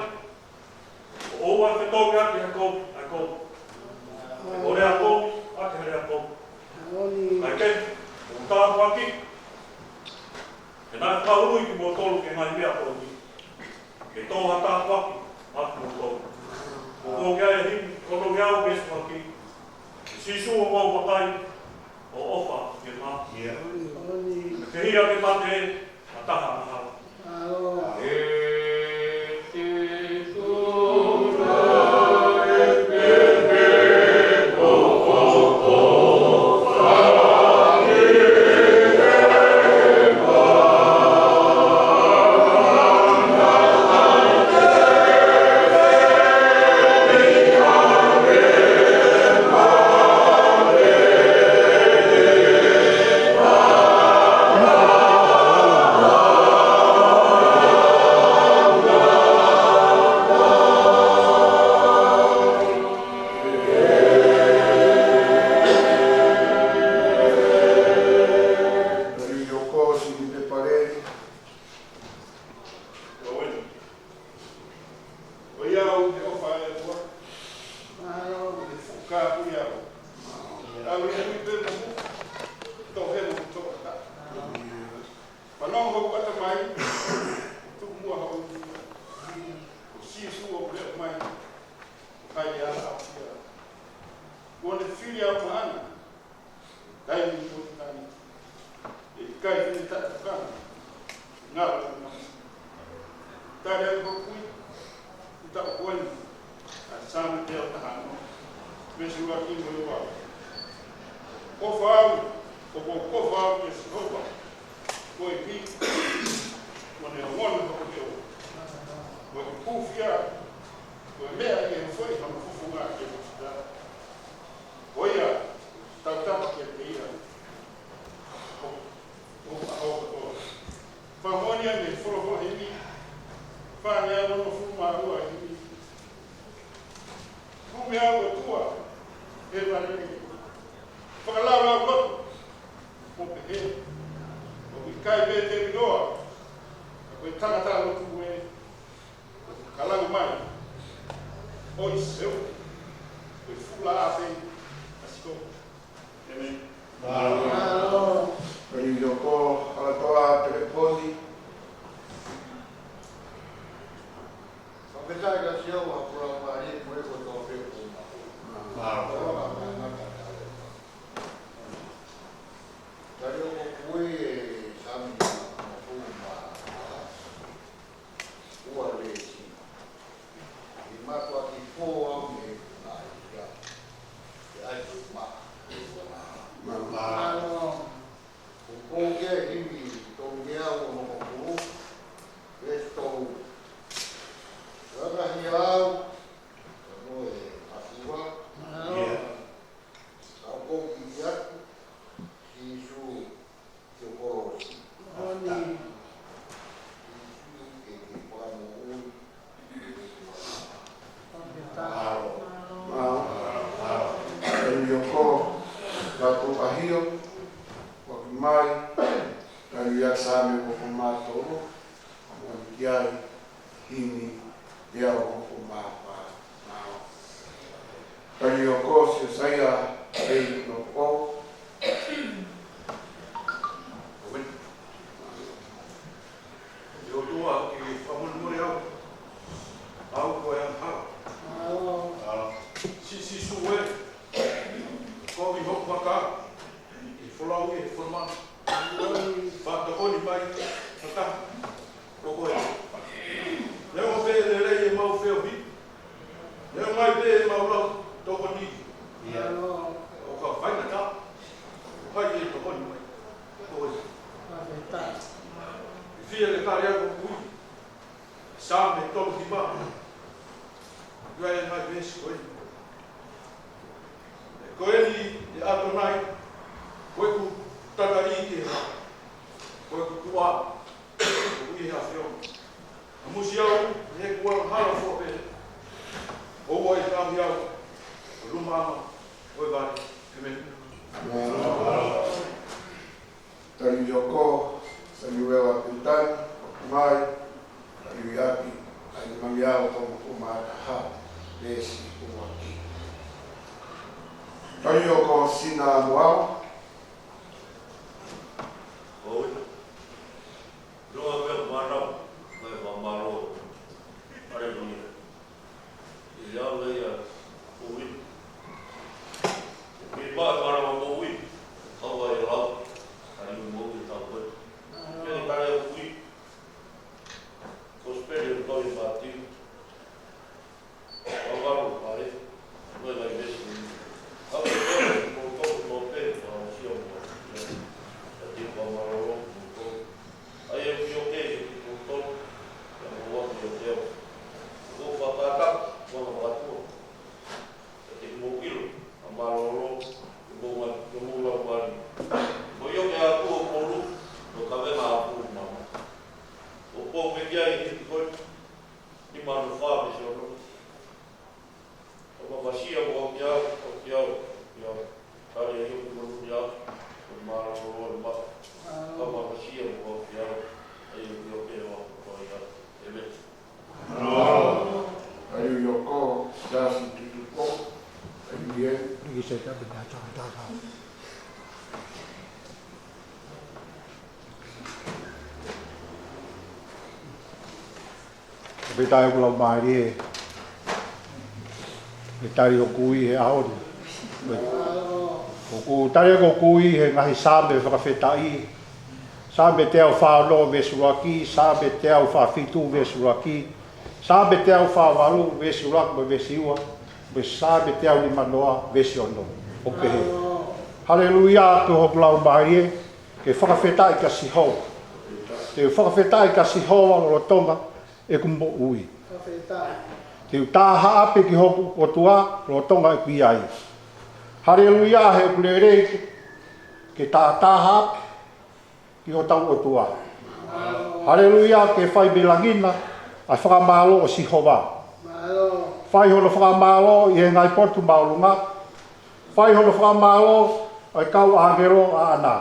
ʻOua ʻe fetongi ʻaki ʻa e kovi, ʻa e kovi. Ko e lea kovi, ʻaki e lea kovi. Kae kehe, mou tāpuaki. He naʻe fakaului kimoutolu ki he ngaahi meʻa kovi. Ke tō ha tāpuaki maʻa kimoutolu. Ko e konga ia ʻe himi, ko e konga ia ʻo e veesi ʻuluaki. Sīsū ʻoku mau vakai, ʻoku ʻofa ke ma. Ke hia ke mate, ha taha angahala. ʻOiauē, ʻofa ʻa e ʻOtua. Mālō. ʻE fuka pui au. ʻE ʻalu ʻi he hui pē mo muʻa. Tō he mo tō ata. Fanongo hoku ʻatamai. Tuku muʻa hoku ʻuhinga. Ko Sīsū ʻoku leʻo mai. Ko hai ʻe ala ʻafia. Kuo ne fili au maʻana. Taimi ko e taimi. ʻE ʻikai ke ne taʻetokanga. Ngalo ko e mama. Tali ʻa e kui. ʻI he taʻu ko eni. ʻA e Saame teau taha ono. Veesi ʻuluaki mo e ua. Ko e fānau. Ko e fānau kia Sihova. Ko e hī. Ko ʻene ongona hoku leʻo. Ko e kufia. Ko e meʻa ke foʻi hano fofonga ke mafita. Ko ia, tautapa kiate ia. Ko, ko, ko, ko. Fakamoʻoni ʻa e folofola himi. Fāngeau onongofulu mā ua himi. Kumi au ʻOtua, he vale ni. Fakalaulau lotu. Mo pehē. ʻOku ʻikai pē te u ʻiloa. Ka ko e tangata lotu ē. Ka lango mai, ʻo i seu, ʻo Fula ape, asiko. Amen. Mālō. Mālō. Tali hoko, Halatoa Teleponi. Fakafetaʻi kia Sihova, ko e laumālie mo e kotoa pē ʻoku maʻu. Mālō. Ko e ʻofa mai mata taʻeʻofa. Tali hoko kui e Saame nimangofulu mā taha. Ua lesi. ʻI mātuʻaki fō au mei he ngaahi ia. Ke ai ke ma. Mālō. Ko e himi tolu ngeau onongofulu. Veesi tolu. Ka ngaahi au. Ka mo e masiva. Mālō. Ka ʻoku ou kiʻi atu. Sīsū. Mālō. Mālō. Tali hoko, Lātū ʻAhio, ʻoku mai, tali ia Saame uofulu mā tolu, ʻoku ʻi ai, himi, ia uofulu mā fā. Mālō. Tali hoko, Siosaia, pei no ko. ʻE ʻOtua, ke fakamolemole au. Au ko e angahala. Mālō. Sī, Sīsū ē, kovi hoku vaka. ʻI he folau ʻi he fonua. Fakatokoni mai, fakataha. Ko koe. Neongo pē ʻe lelei ʻemau feohi. Neongo ai pē ʻemau lau tokoni. ʻIo. ʻO ka faingataʻa. Fai e tokoni mai. Ko koe. Fie le kale aku kui. Saame tolu hima. Ua e ngaahi veesi ko eni. Ko eni ʻe ʻAtonai, ko ʻeku tataʻi ke hā, ko ʻeku tuʻa, ko ʻeku ʻi he ʻAfiona. ʻAmusi au, he kuo angahala fua pē, ʻoua ʻe tauhi au, ʻo luma ama, ʻo e vale, ʻēmeni. Tali hoko, Samiuela Pintani, ʻoku mai, tali ʻaki, ʻa e nimangeau tolungofulu mā taha, veesi ʻuluaki. Tali hoko, Sina Moala. ʻOi. Loa pē ʻo mānava, mai fakamālō. Haleluia. ʻI he ʻaho ni ʻa e moʻui. Ke maʻu e mānava moʻui. Kau ai e lau. Haleluia moʻui tau koe. Ke tale ʻa e moʻui. Kosipeli ʻo e Tohi Mātiu. Valu vahe. Nui mai veesi ni. Kau ai e lau. Kau ai e lau. Kau ai e lau. ʻA ia ʻoku ʻikai ke kimoutolu, ʻa ia ʻoku ʻikai ke ʻiate au. ʻOku ou fakatātā, ʻoku ou fakatua. ʻIkai te mou ʻilo, ʻa mālōlō, ʻi homou, ʻi homou laumālie. Ko ia ʻoku ʻiate au ʻoku mou lu, ʻo ka venga ʻa pū mama. ʻOku ou pehē ki ai, ʻi hoi, ʻi mano fā me se ono. ʻOku ou fakasia mo au ki au, au ki au, au ki au. Tali ʻa e ʻOtua mo au ki au, ʻo mālōlō ʻa e mata. ʻOku ou fakasia mo au ki au, ʻa ia ʻoku ʻikai ke ʻoua ko ia. ʻĒmeni. Mālō. Tali ʻa e ʻOtua, Siasi Tutupo, ʻa ia. Niki se tabe na tātā. Fakafetaʻi ʻoku lau mālie. ʻE tali hoku ʻi he ʻaho ni. ʻOku tali hoku ʻi he ngaahi Saame fakafetaʻi. Saame teau fā ono veesi ʻuluaki, Saame teau fā fitu veesi ʻuluaki, Saame teau fā valu veesi ʻuluaki mo veesi ua, mo Saame teau nima noa veesi ono. ʻOku pehē. Haleluia, ko hoku lau mālie. Ke fakafetaʻi kia Sihova. Te u fakafetaʻi kia Sihova lolotonga ʻeku moʻui. Te u tāhaʻapi ki hoku ʻOtua lolotonga ʻeku ʻi ai. Haleluia, he ʻoku lelei ke, ke tātāhaʻapi ki hotau ʻOtua. Haleluia, ke fai mei langi na ʻa e fakamālō ʻo Sihova. Fai hono fakamālō ʻi he ngaahi potu māʻolunga. Fai hono fakamālō ʻa e kau ʻāngelo ʻaʻana.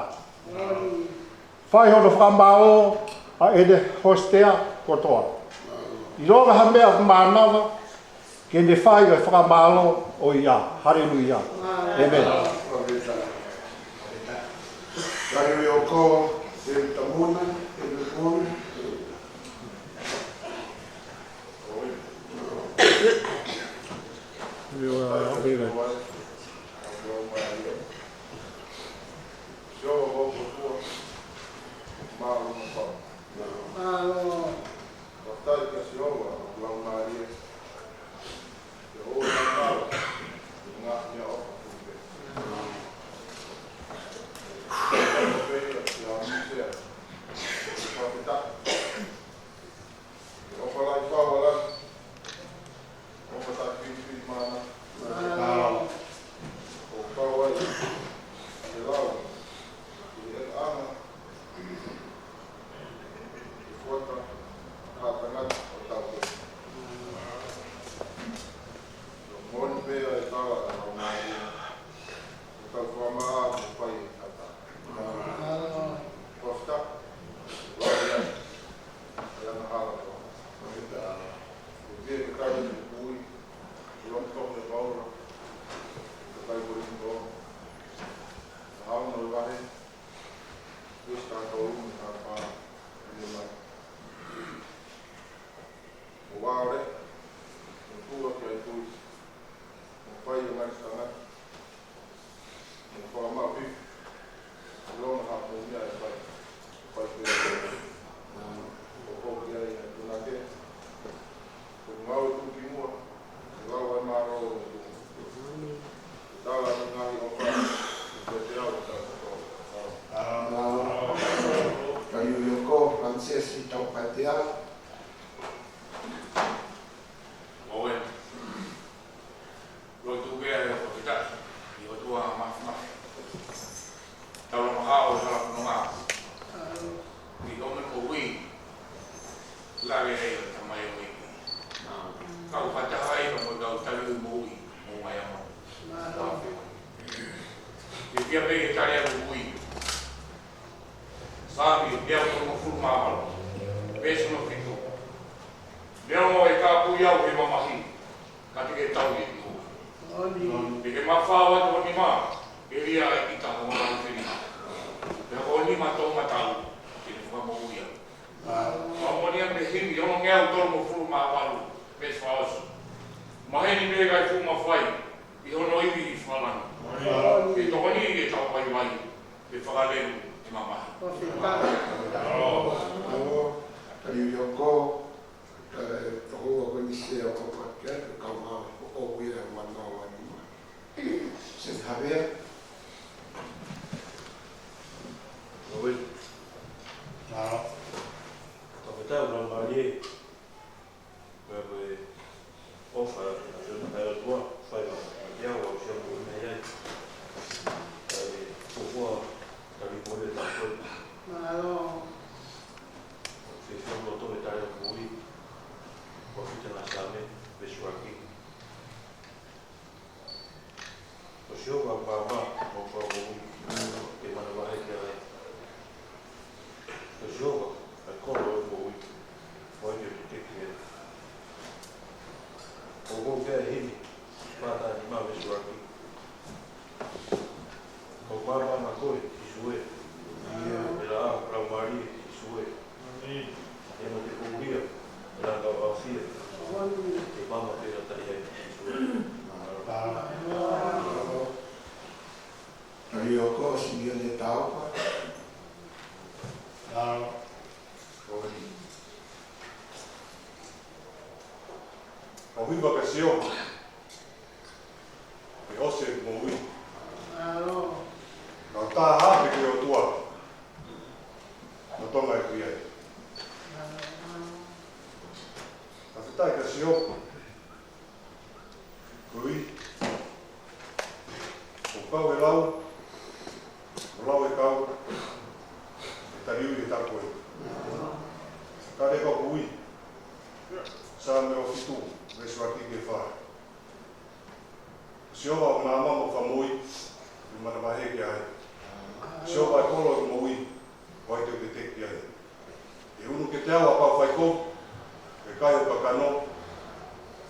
Fai hono fakamālō ʻa ʻene hosite kotoa. ʻIlonga ha meʻa ʻoku mānava, ke ne fai ʻa e fakamālō ʻo ia. Haleluia. ʻĒmeni. Tali ʻoku, Tēvita Muna, Tēvita Muna. Mālō. Fakafetaʻi kia Sihova, ʻoku laumālie. Ke ʻoua naʻa tala, ke ngaahi meʻaʻofa pē. Pea kia Misea, fakafetaʻi. Ke ʻofa lahi pau ala, ʻofa taʻefilifilimānako. ʻOku kau ai ke lau, ke ʻeʻanga, ke fuata, ha tangata ʻo tau pē. Moʻoni pē ʻa e tala ʻa e laumālie, ʻo tau fakamaʻa mo fai e tata. Fakafetaʻi, lau ia, ʻa e angahala ko. Fakafetaʻi, ʻe pia ke kai ni kui, ʻi ʻomi toki e paula, ke kai ko ni ko. Hau no vahe, Kusi ka tolu ni ka pa, ni mai. ʻO vale, ʻo tua ki ai kui, ʻo fai ʻo ngai tangata, ʻo fakamaʻu hiki, ʻo lona ha pōmia e fai, ʻo fai pē. ʻO hoko ki ai ʻa e punake, ʻo ngāue tuʻu ki muʻa, ʻo lau ai mālō ʻo e tuʻu. Tala ni ngaahi ʻofa, ʻo te au ta koto. Tali ʻoku, Francis Taupatea. Oe. Lotu pea e fakafetaʻi, ʻi ʻOtua Māfimafi. Tau lava hao e hala fononga. ʻI ʻomi moʻui, lave hei o tamai o ipi. Kau fakataha ai ka mo kau tali ui moʻui, mo mai amo. Ke pia pē ke tali ui moʻui. Saame, teau tolungofulu mā valu. Veesi hono fitu. Neongo ʻe kāpui au he mamahi, ka te ke tauhi ʻeku moʻui. Te ke mafao atu ho nima, ʻe lia ai kita ho ngaahi fili. Pea ko ho nima toʻomataʻu, te ne fakamoʻui au. Māmani ʻa e Himi, onongeau tolungofulu mā valu, veesi fā ʻosi. Maheni pē ʻikai fuʻu mafai, ʻi hono ivi ʻi fakalangi. ʻE tokoni ʻe tau vaivai, ʻe fakalelu ʻe mamahi. Tali ʻoku, toko ua ko ni se o ko pa ke kau ma o ui e ua nima. Sen Havea. Oi. Mālō. Fakafetaʻi ʻoku laumālie. Pea ko e ʻofa ʻa e ʻOtua, fai ma, ma te au, au sia mo ina iai. Pea ko e ʻofa, tali mo le ta koe. Mālō. Fiefia loto he tali ʻoku ui. Ko fita na Saame, veesi ʻuluaki. Ko Sihova ʻoku maama, mo fakamoʻui, ke manavahē ki ai. Ko Sihova ʻa e kolo ʻo e moʻui, ʻoku ʻikai te u teteki ai. ʻOku ou pehē ʻi he Himi, fā taha nima veesi ʻuluaki. ʻOku maama ʻa koe, Sīsū ē. ʻIo, ʻe laʻā ho laumālie, Sīsū ē. ʻĒmeni. ʻE mo te koulia, ʻe langa ʻo ʻafia. ʻE maama pē la taʻi ai, Sīsū ē. Mālō. Tali ʻoku, Simione Taupa. Mālō. ʻOi. ʻOku ʻikai ke sio. Ke ʻosi ʻeku moʻui. Mālō. Naʻa ku tā hake ki he ʻOtua. Naʻa ku tonga ʻeku ʻi ai. Fakafetaʻi kia Sihova. Kui. ʻOku kau e lau. ʻO lau e kau. ʻE tali ui e tapu ē. Ka le kau kui. Saame ʻo fitu, veesi ʻuluaki ki he fā. Sihova ʻoku maama mo fakamoʻui, ʻe manavahē ki ai. Sihova ʻa e kolo ʻo e moʻui, ʻoku ʻikai te u teteki ai. ʻE unu kiate au ʻa e kau faikovi, ʻe kai hoku kakano.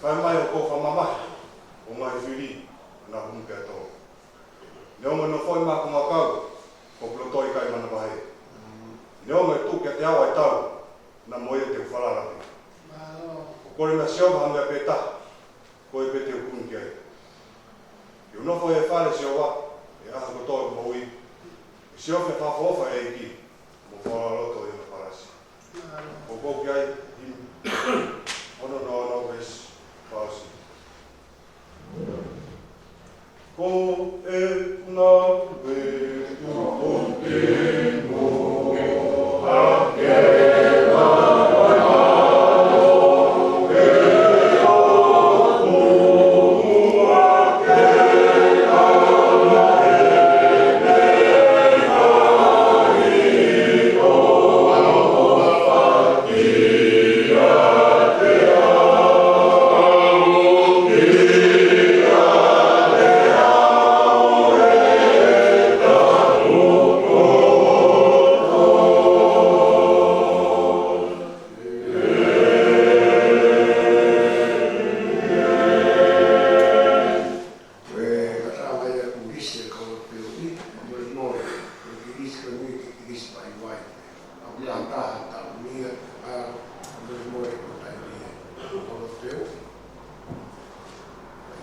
Fai mai hoʻo kau fakamāmani Kole mai Sihova ha meʻa pē taha, ko ia pē te u kumi ki ai. Ke u nofo he fale ʻo Sihova ʻi he ʻaho kotoa ʻo hoku moʻui, ke u sio ki he fakaʻofoʻofa ʻo e ʻEiki, mo fakaʻofoʻofa ʻi hono palasi. Ko e poupou ki ai, himi ono noa ono, veesi fakaʻosi. Ko e ngāue ʻo e ʻOtua. Ko e kautaha mai ʻa Kilisi ʻa e kau Lotopeuʻi, mole mole, ko e Kilisi ko eni ko e Kilisi vaivai. ʻOku ʻi ai ha taha ʻoku taʻu mei ai, ʻa, mole mole ko e taʻu mei ai. Kau Lotopeuʻi.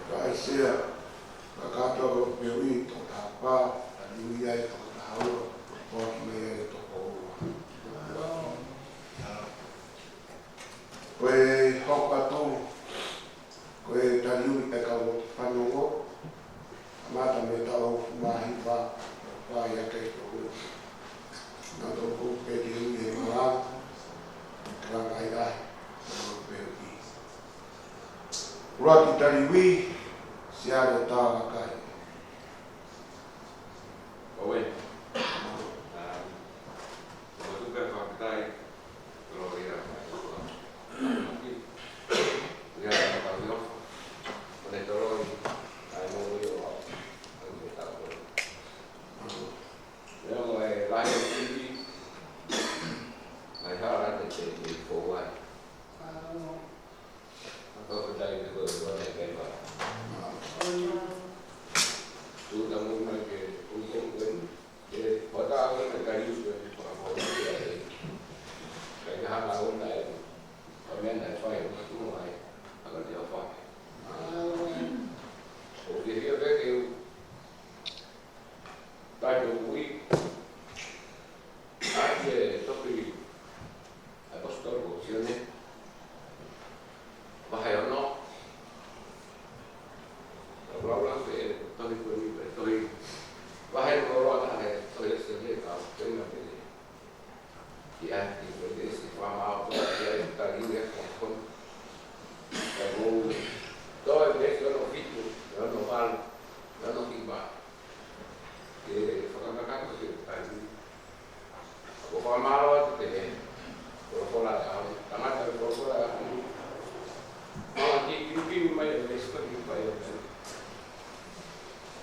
Ka ʻi ai ha kakato Lotopeuʻi, toko taha fā, taliui ai toko taha ua, ʻoku ʻi ai e toko ua. Ko e hoko atu, ko e taliui ʻa e kau fanongo, kamata mei he taʻu ʻe hongofulu mā hiva, fai hake ki he ua. Naʻa tau ʻosi pē taliui he malanga, malanga ʻi ai, malanga pē ʻi. ʻUluaki taliui, Siale Tālakai. Ko e. ʻA, ʻoku ou fakafetaʻi, Lord, ia, ʻa, ia, ʻa, ʻa, ʻo ne toloi ʻa e moʻui ʻo aʻu ki he taʻu ko eni. Ia, ʻo e lahi ʻo e ivi, ʻa e hala te te te fou ai. Fakafetaʻi ki he ʻOtua ʻi he meʻa. Tuʻu tamu mai ke u ko eni. Ke hota au e kali usu e fakafoki ai. Kae hanga au naʻe, ʻa e meʻa naʻe fai ʻo matu ai, ʻa ka te au fai. ʻOku ke hia pē ke u, tai ke u ui, ʻa e tohi ʻa e ʻaposetolo ko Sione, vahe ono. Tau lau lau pē tohi ko eni, pē tohi. Vahe ono ʻa e tohi ʻa Sione, ka u pena pē. Ia, ʻi he veesi fakamaau ko ia, ʻi he taliui ʻa e kau. Ka mou toe veesi ono fitu, ono valu, ono hiva. Ke fakakakato ke taliui. Ko e fakamālō atu pē, folofola ʻa e ʻaho, tangata ʻi he folofola ʻa e ʻaho. Maʻu ha kiʻi piupiu mai ʻo e veesi ko eni ʻoku fai ʻo pehē.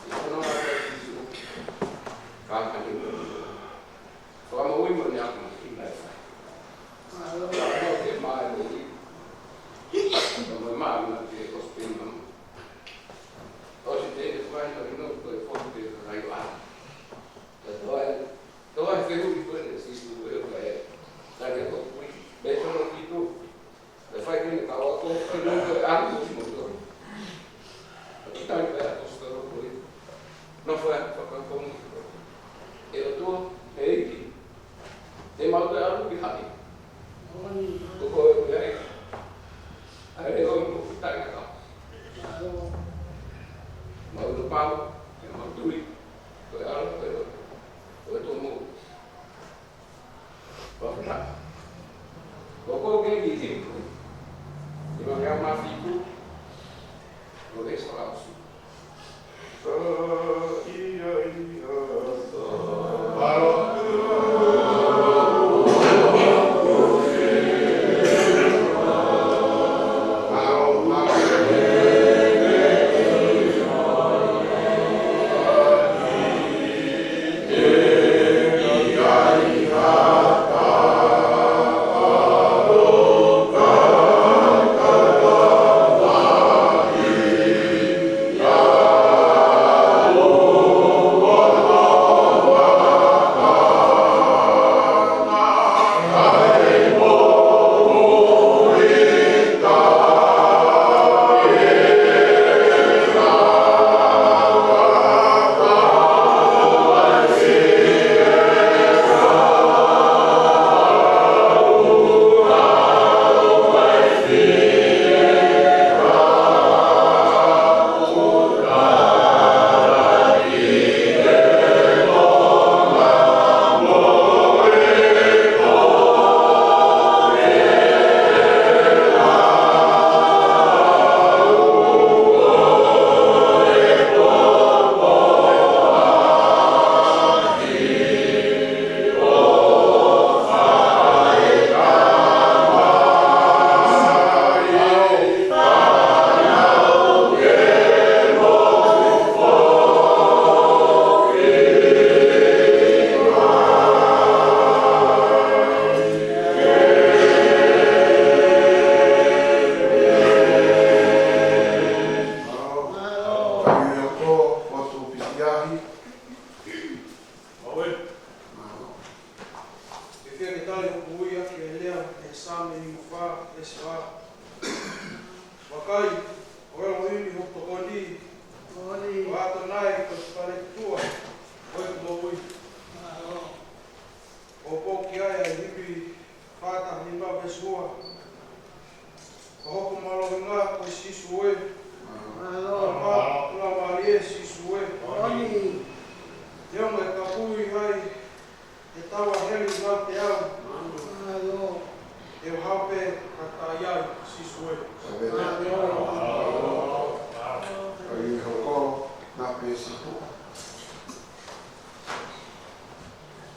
ʻI hono ʻAlo ko Sīsū, ka ka ni ko. Fakamoʻui mo ne ako mo fina e fai. Mālō, mālō ke maʻu e moʻui. Ka mo e maʻu na ke ʻosi pē maʻu. ʻOsi te ne fai no ino ko e foki pē ka kai wa. Ka toe, toe fehuʻi ko eni Sīsū ko e ka e. Ka ke ko kui. Pē tono ki tu. Ka fai ke ne kau ako, ke ne ko e ʻalu mo to. Ka ki tali pē ʻaposetolo ko e. Nofo ʻa e fakakonga. ʻE ʻOtua, ʻEiki. Te mau toe ʻalu ki haʻi. Ko ko e ʻEiki. ʻAi ʻe ʻOtua mo ki tali ka. Mau to pau, ʻe mau tui. Ko e ʻAlo, ko e ʻOtua. Ko e ʻOtua mo. Fakafetaʻi. Ko ko ke ki hiku. Nima ngeau mā fitu. Ko e fakaʻosi. Ka ia ia sa. Vakai, ʻoku ou himi hoku tokoni, ʻo ʻAtonai ko e faletua ʻo ʻeku moʻui. ʻOku ou pō ki ai ʻa e himi fā taha nima veesi ua. Ko hoku mālohinga ko Sīsū ē. Mālō. Mālō, mālō, mālō ē Sīsū ē. Neongo e kapui hai, ʻe taua heli ngā te au. Mālō. ʻE hape ka tai ai Sīsū ē. Mālō. Mālō. Mālō. Mālō. Mālō. Mālō. Mālō.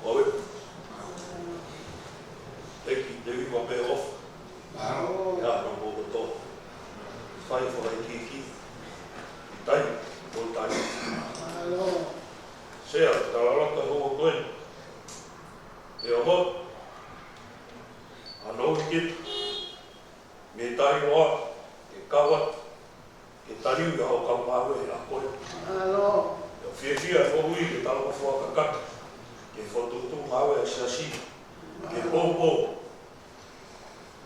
Mālō. Mālō. Thank you, David, mo pē off. Mālō. Ia, no mo koto. Fai fo ai kiki. Tai, mo tai. Mālō. Sea, tala laka ho koe. E oho. Ano kiki. Mei tai loa, ke kau atu, ke taliu ia ho kau ngāue ʻa koe. Mālō. ʻOku ou fiefia foʻui ke tala ko fua kakata, ke fokotuʻutuʻu ngāue ʻa e siasi, ke poupou.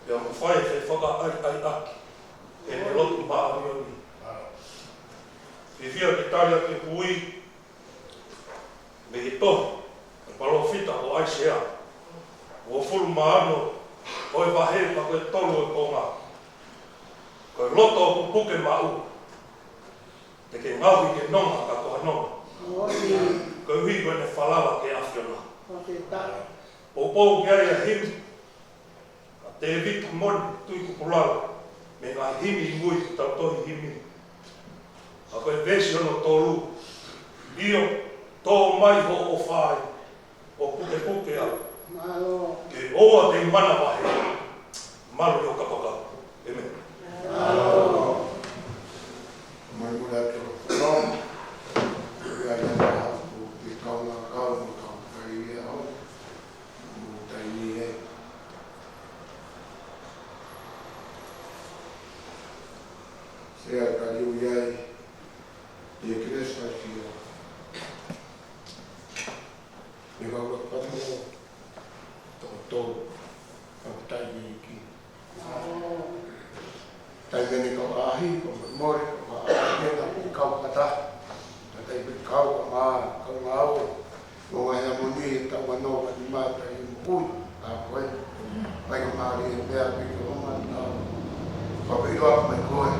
Pea mo fai e fefakaʻaiʻaiʻaki, ʻene lotu māʻoniʻoni. Fiefia ke tali ʻaki e kui, mei he tohi ʻa e palōfita ko ʻAisea, uofulu mā ono, ko e vahe pea ko e tolu ʻo e konga. Ko e loto ʻoku puke maʻu, te ke ngaohi ke nonga ka ko ha nonga. Koeʻuhi ko ʻene falala ki he ʻAfiona. Poupou ki ai ʻa e himi ʻa Tēvita Moni Tuʻikupulalo, mei he ngaahi himi ʻi mui ʻo e tohi himi. ʻA ko e veesi ono tolu, ʻio, tō mai hoʻo ʻofa ai, ʻo pukepuke au. Mālō. Ke ʻoua te u manavahē, malu ʻi ho kapakapa. ʻĒmeni. Mālō. Mai mula atu. Ia, ia, ia, ʻoku te kaungā kau, mo kaungā kai ia, ʻo. Mo taimi ē. Sea ka liu ia e, e Kelesi ʻa e ʻAfiona. Ne kau ka pamo, toko tolu, ka taimi ki. Taimi ni kau ʻahi, kau mole, kau ʻahi, kau kata. Taimi kau ka mā, kau ngāue. Ko e ngaahi ʻaho ni, tau ʻa noa ni mata i mui, ʻa koe. Mai ka mālie e meʻa pē ko e mata. Ka pē ʻoku mai koe,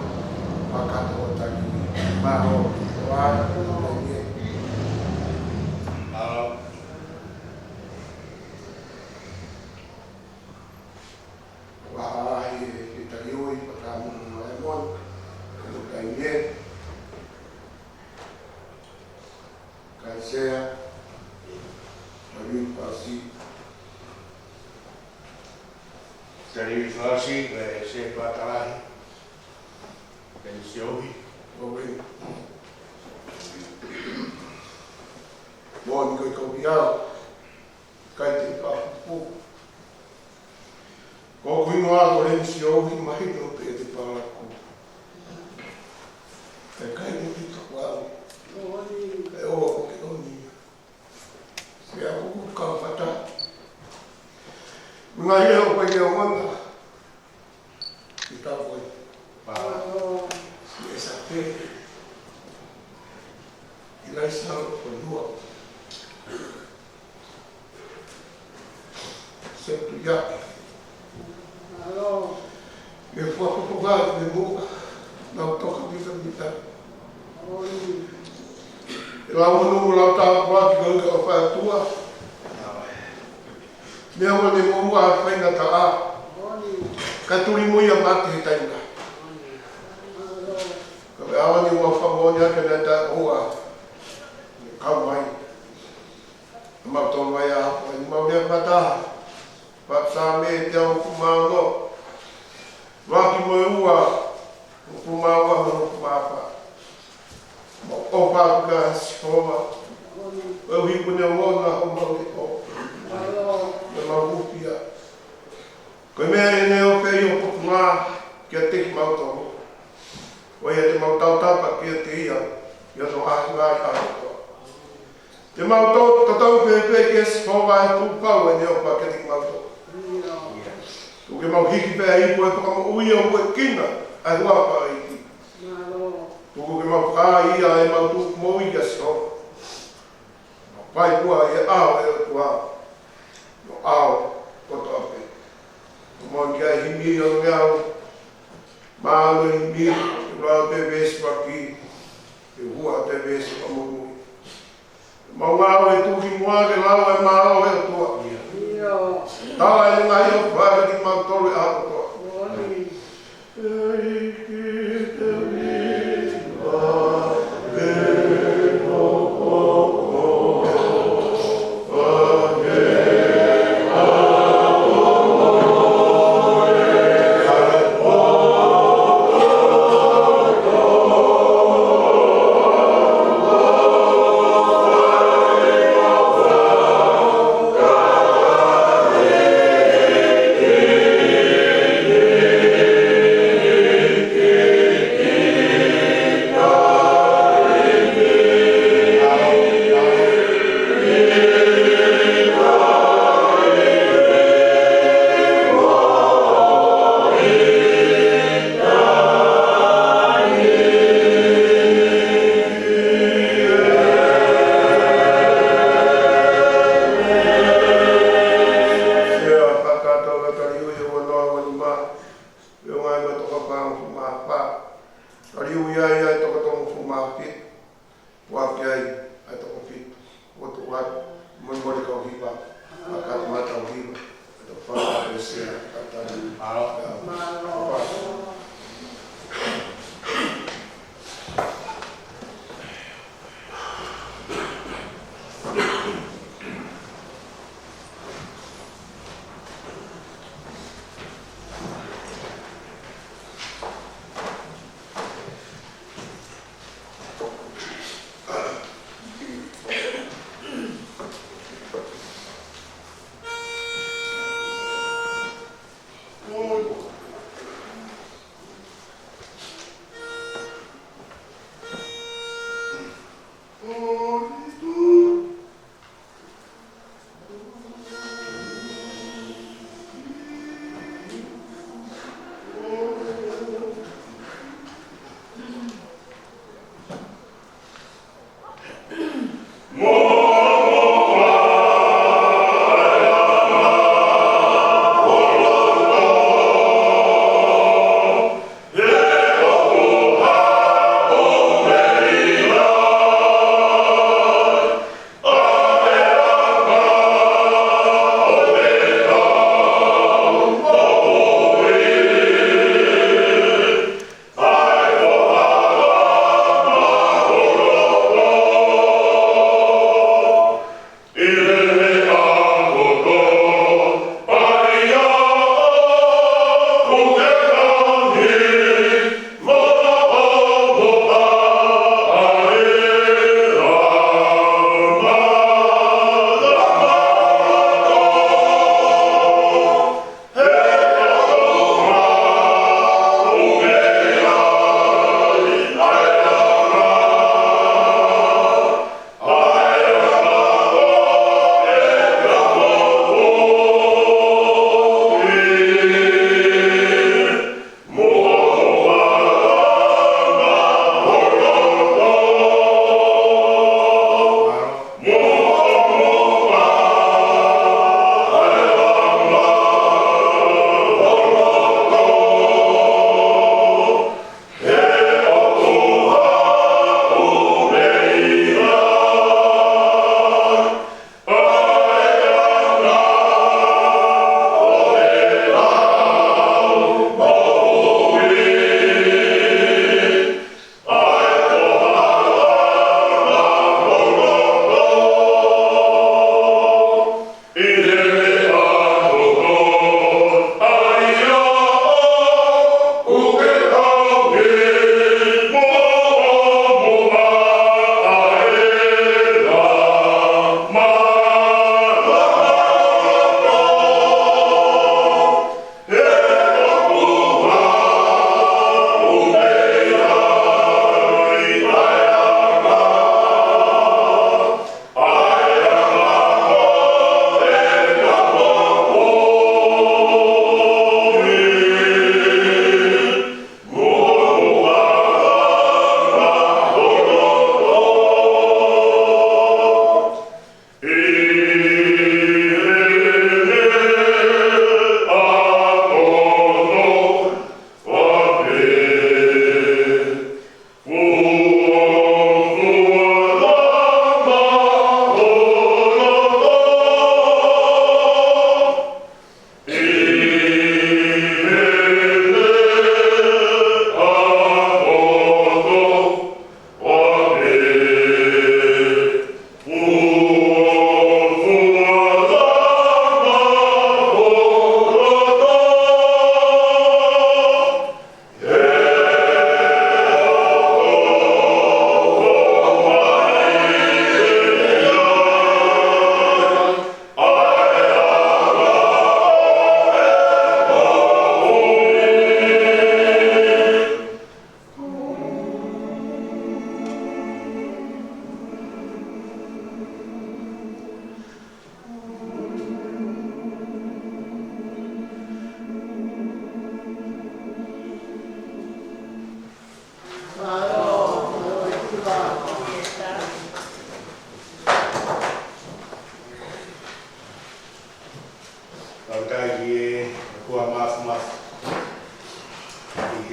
ma kata o taki. Mālō, ʻo ai, ʻo ai, ʻo ai. Mālō. Ua ai, e taliui, pata mo mo e mon, ko no kai ne. Kaisea, taliui fasi. Taliui fasi, kaisea patalahi. Kaisea ohi. Ohi. Mon ko i kau piau. Kai te papupu. Ko kuino a ko le sio ki mahino pe te palaku. Te kai te pito kuau. Kai o ko ke oni. Se a kuku kau fata. Ngā ia o kai ke o mata. I ka koe. Pā. Si e sa te. I lai sa o ko lua. Se tu ia. E fua ko ko ga me mo. Na toka mita mita. E lau manu mo lau tā kua ki ko ka fai tua. Mea ua ne mo ua fai na ta a. Ka tuli mo ia mate he taina. Ka me awa ni ua fa mo ia ke na ta ua. Ka mai. Ma to mai a, ma mea pata. Pata me te au kumano. Vaki mo ua. Upu māua mo upu māfā. Mo ʻofa atu kia Sihova. ʻOku ʻi kune ʻo ngona ho mau te ʻo. Me mau hupia. Ko e meʻa ʻene ʻo pē ʻi ʻo potunga kiate kimautolu. ʻO ia te mau tautapa kiate ia. ʻI hono ʻahiʻahi ʻa e kotoa. Te mau tau tatau pēpē kia Sihova ʻa e tuʻu pau ʻene ʻofa kiate kimautolu. Ko Tuku ke mau hiki pē ʻa e ipu ʻo e fakamoʻui ʻo hūʻekina ʻa e huafa ʻo e ʻEiki. Mālō. Tuku ke mau fakahā ʻa ʻemau tuʻu moʻui kia Sihova. Mau fai kuo ʻi he ʻao ʻo e ʻOtua, ʻi he ʻao kotoa pē. Mau ki ai himi ʻo ngeau, mālō e himi, ʻi he lau pē veesi faki, ʻi he hua pē veesi fakamoʻui. Mau ngāue tuʻu ki muʻa ke lau e mālō ʻo e ʻOtua. ʻIo. Tala e ngaahi ʻofa kiate kimautolu ʻi he ʻaho kotoa. Moʻoni. Taliui ai ʻa e toko tolungofulu mā fā. Taliui ai ʻa e toko tolungofulu mā fitu. Foaki ai ʻa e toko fitu. Kuo tuʻu atu. Molemole kau hiva. Fakataha mo e kau hiva. Tau fakaʻeseʻesa ʻa e tali. Mālō. Mālō.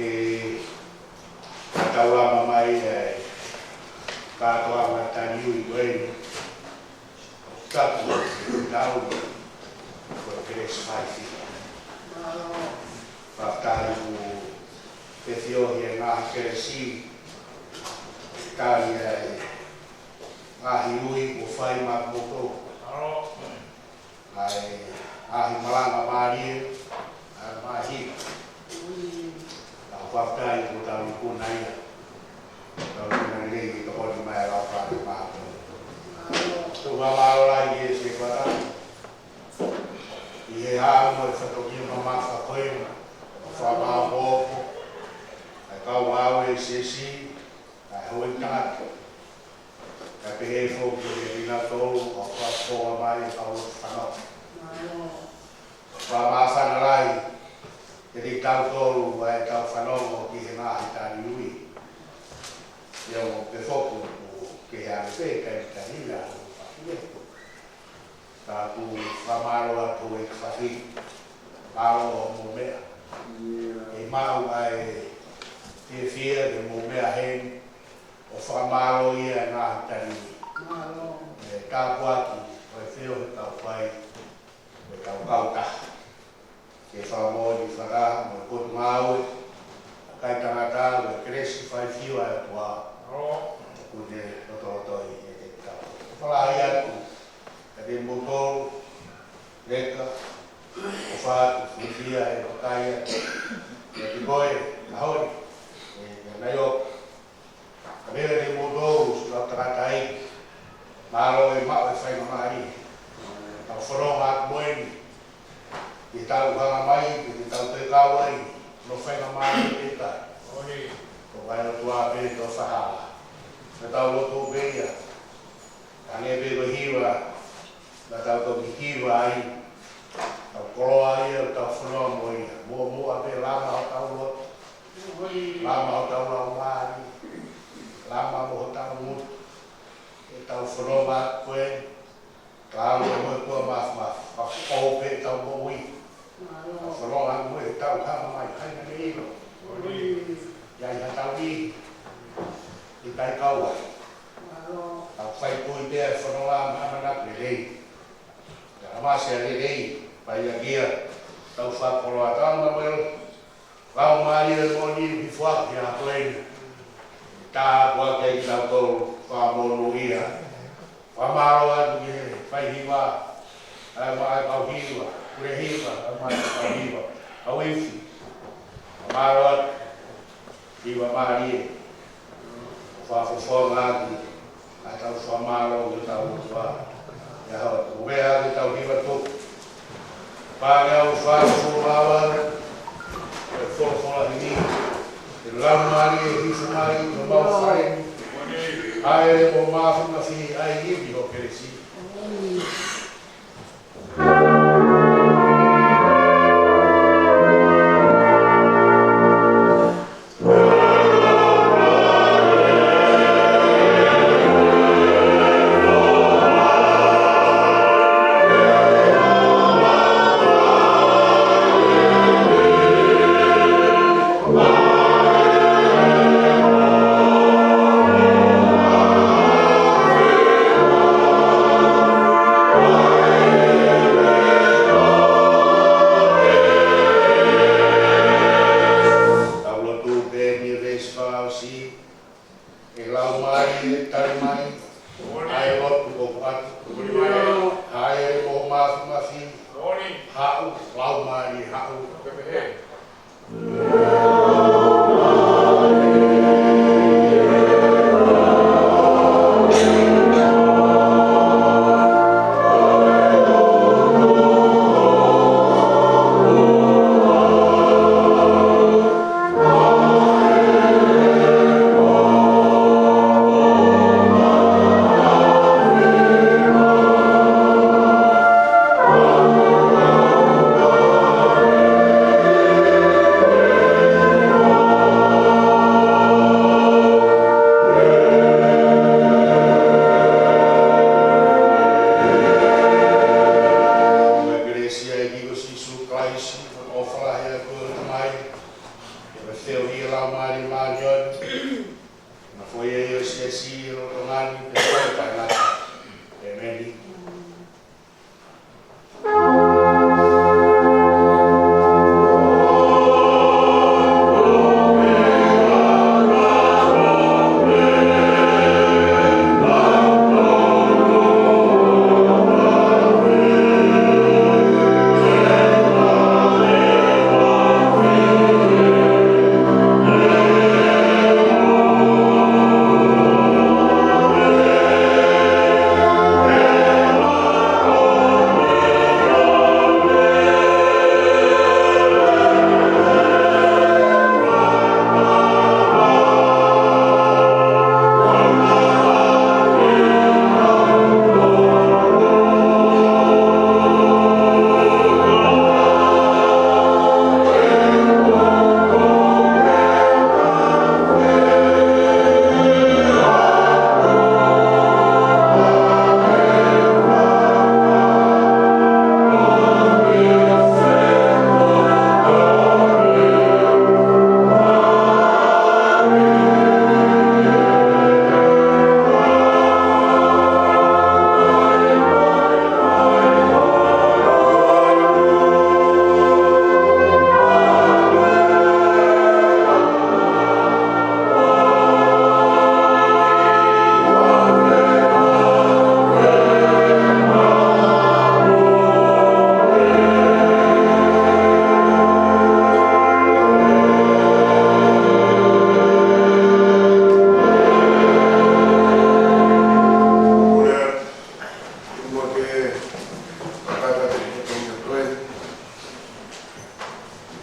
Ke tau lama mai ai, kātoanga taliui ko eni. Tapu, tau, ko e kelesi faifekau. Fakafetaʻi ʻoku ke fio he ngaahi kelesi, tali ai ngaahi ui kuo fai maʻamoutolu. ʻA e ngaahi malanga mālie, ʻa e ngaahi. Tau fakafetaʻi kuo tau ikuna ia. Tau ikuna lelei ke tokoni mai ʻa e laʻā ʻa e mātuʻa. Tau fakamālō lahi ki he Sētuata. ʻI he ʻaho mo e fatongia mamafa ko ena, ʻo fakamāʻopoʻopo ʻa e kau ngāue ʻa e siasi, ʻa e houʻeiki tangata. Kae pehē foki kiate kinautolu ʻoku fakafofonga mai ʻa e kau loto fanongo. Fakamāfana lahi kiate kitautolu ʻa ʻetau fanongo ki he ngaahi taliui. Ia mo pē foki ʻoku kehe ange pē kae tahi ia ʻo fakile. Ka ʻoku fakamālō atu ʻEiki Fafine. Mālō hoʻomou meʻa. ʻE maʻu ʻa e fiefia ke mou meʻa heni ʻo fakamālō ia ʻa e ngaahi taliui. ʻE tāpuaki ʻa e feohi ʻoku tau fai, ʻoku tau kautaha. Ke fakamoʻoni fakataha mo e potungāue, kakai tangata, mo e kelesi faifekau ʻa e ʻOtua. ʻOku ne lotolotoi ʻiate kitautolu. Fakahā atu kiate kimoutolu, Leka, ʻofa atu, fiefia he vakai atu kiate koe, ʻa Holi, ʻe, ʻe Naioka. Ka mele ne moutolu, siʻi kau tangataʻeiki. Mālō e maʻu e faingamālie. Tau fononga atu mo eni. Ke tau hanga mai, ke tau toe kau ai. Mo faingamālie pē ka. Ko e ʻOtua pē ʻoku tau fakahā. Ka tau lotu pē ia. Hangē pē ko e hiva. Naʻa tau toki hiva ai. Tau koloa ia, tau fononga mo ia. Muʻomuʻa pē lama hotau loto. Lama hotau laumālie, lama mo hotau ngutu, ʻetau fononga ko ē, ka ʻoku ʻi ai mo e kuo mafafa, ka ʻoku pē ʻetau moʻui. Ka fononga mo ʻetau hanga mai, hai na me ilo. ʻI ai hatau ʻi, ʻikai kau ai. Tau fai pui pē ʻa e fononga ma mana lelei. Ka masi ʻa lelei, pai ʻa kia, tau fakakoloa tau ma welo. Laumālie moʻoni ʻoku foaki ʻa koe. Tāpuakiʻi kitautolu, fakamonūʻia. Fakamālō atu ki he faihiva, ʻa e maʻa e kau hiva, pule hiva, ʻa e maʻa e kau hiva, kau ifi. Fakamālō atu, hiva mālie. Fakafofonga ʻaki ʻa ʻetau fakamālō ki hotau ʻOtua. ʻI he ʻaho ni, ʻoku meʻa ʻaki ʻetau hiva tuku. Pea ke ʻau fai folofola, ʻe folofola hini, ʻe Laumālie hifo mai ʻi homau fale. ʻAi mo mafimafi ai ivi ho kelesi. Laumālie Māʻoniʻoni, ʻo na foʻi ʻe ʻo Siasi ʻo lolotonga ni pea mo e taʻengata. ʻEmeni.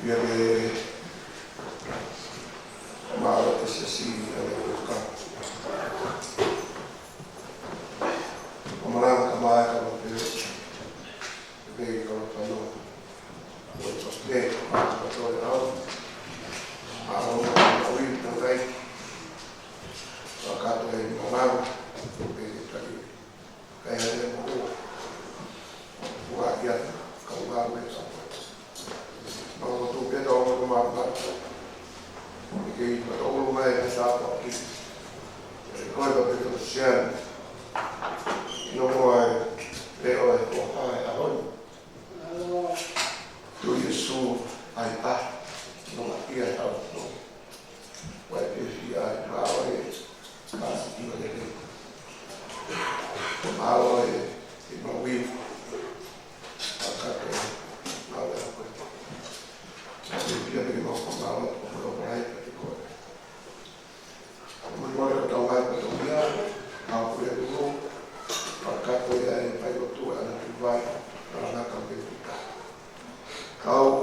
Ia ke mālō ʻa e Siasi ʻa e Leuka. ʻO malanga mai ka mape, pea ka mape noa. ʻO e toke, mālō ka toe au. Mālō ka maui, ka kai. Ka katoa e malanga, pea ka kai. Kai hale mo ua. Ua ia, ka ua ue sa. Mālō tō pē tau mo mālō. ʻIkai ke i pato ulu mai ka sa pa ki. ʻE koe ka pē tau sian. ʻIno mo ai, leʻo e ko hai a honi. Mālō. Tu Iesu ai pa. No ma ia tau no. Wai pe fi ai, ma wai, ma si ki ma lele. Ma wai, e ma wi,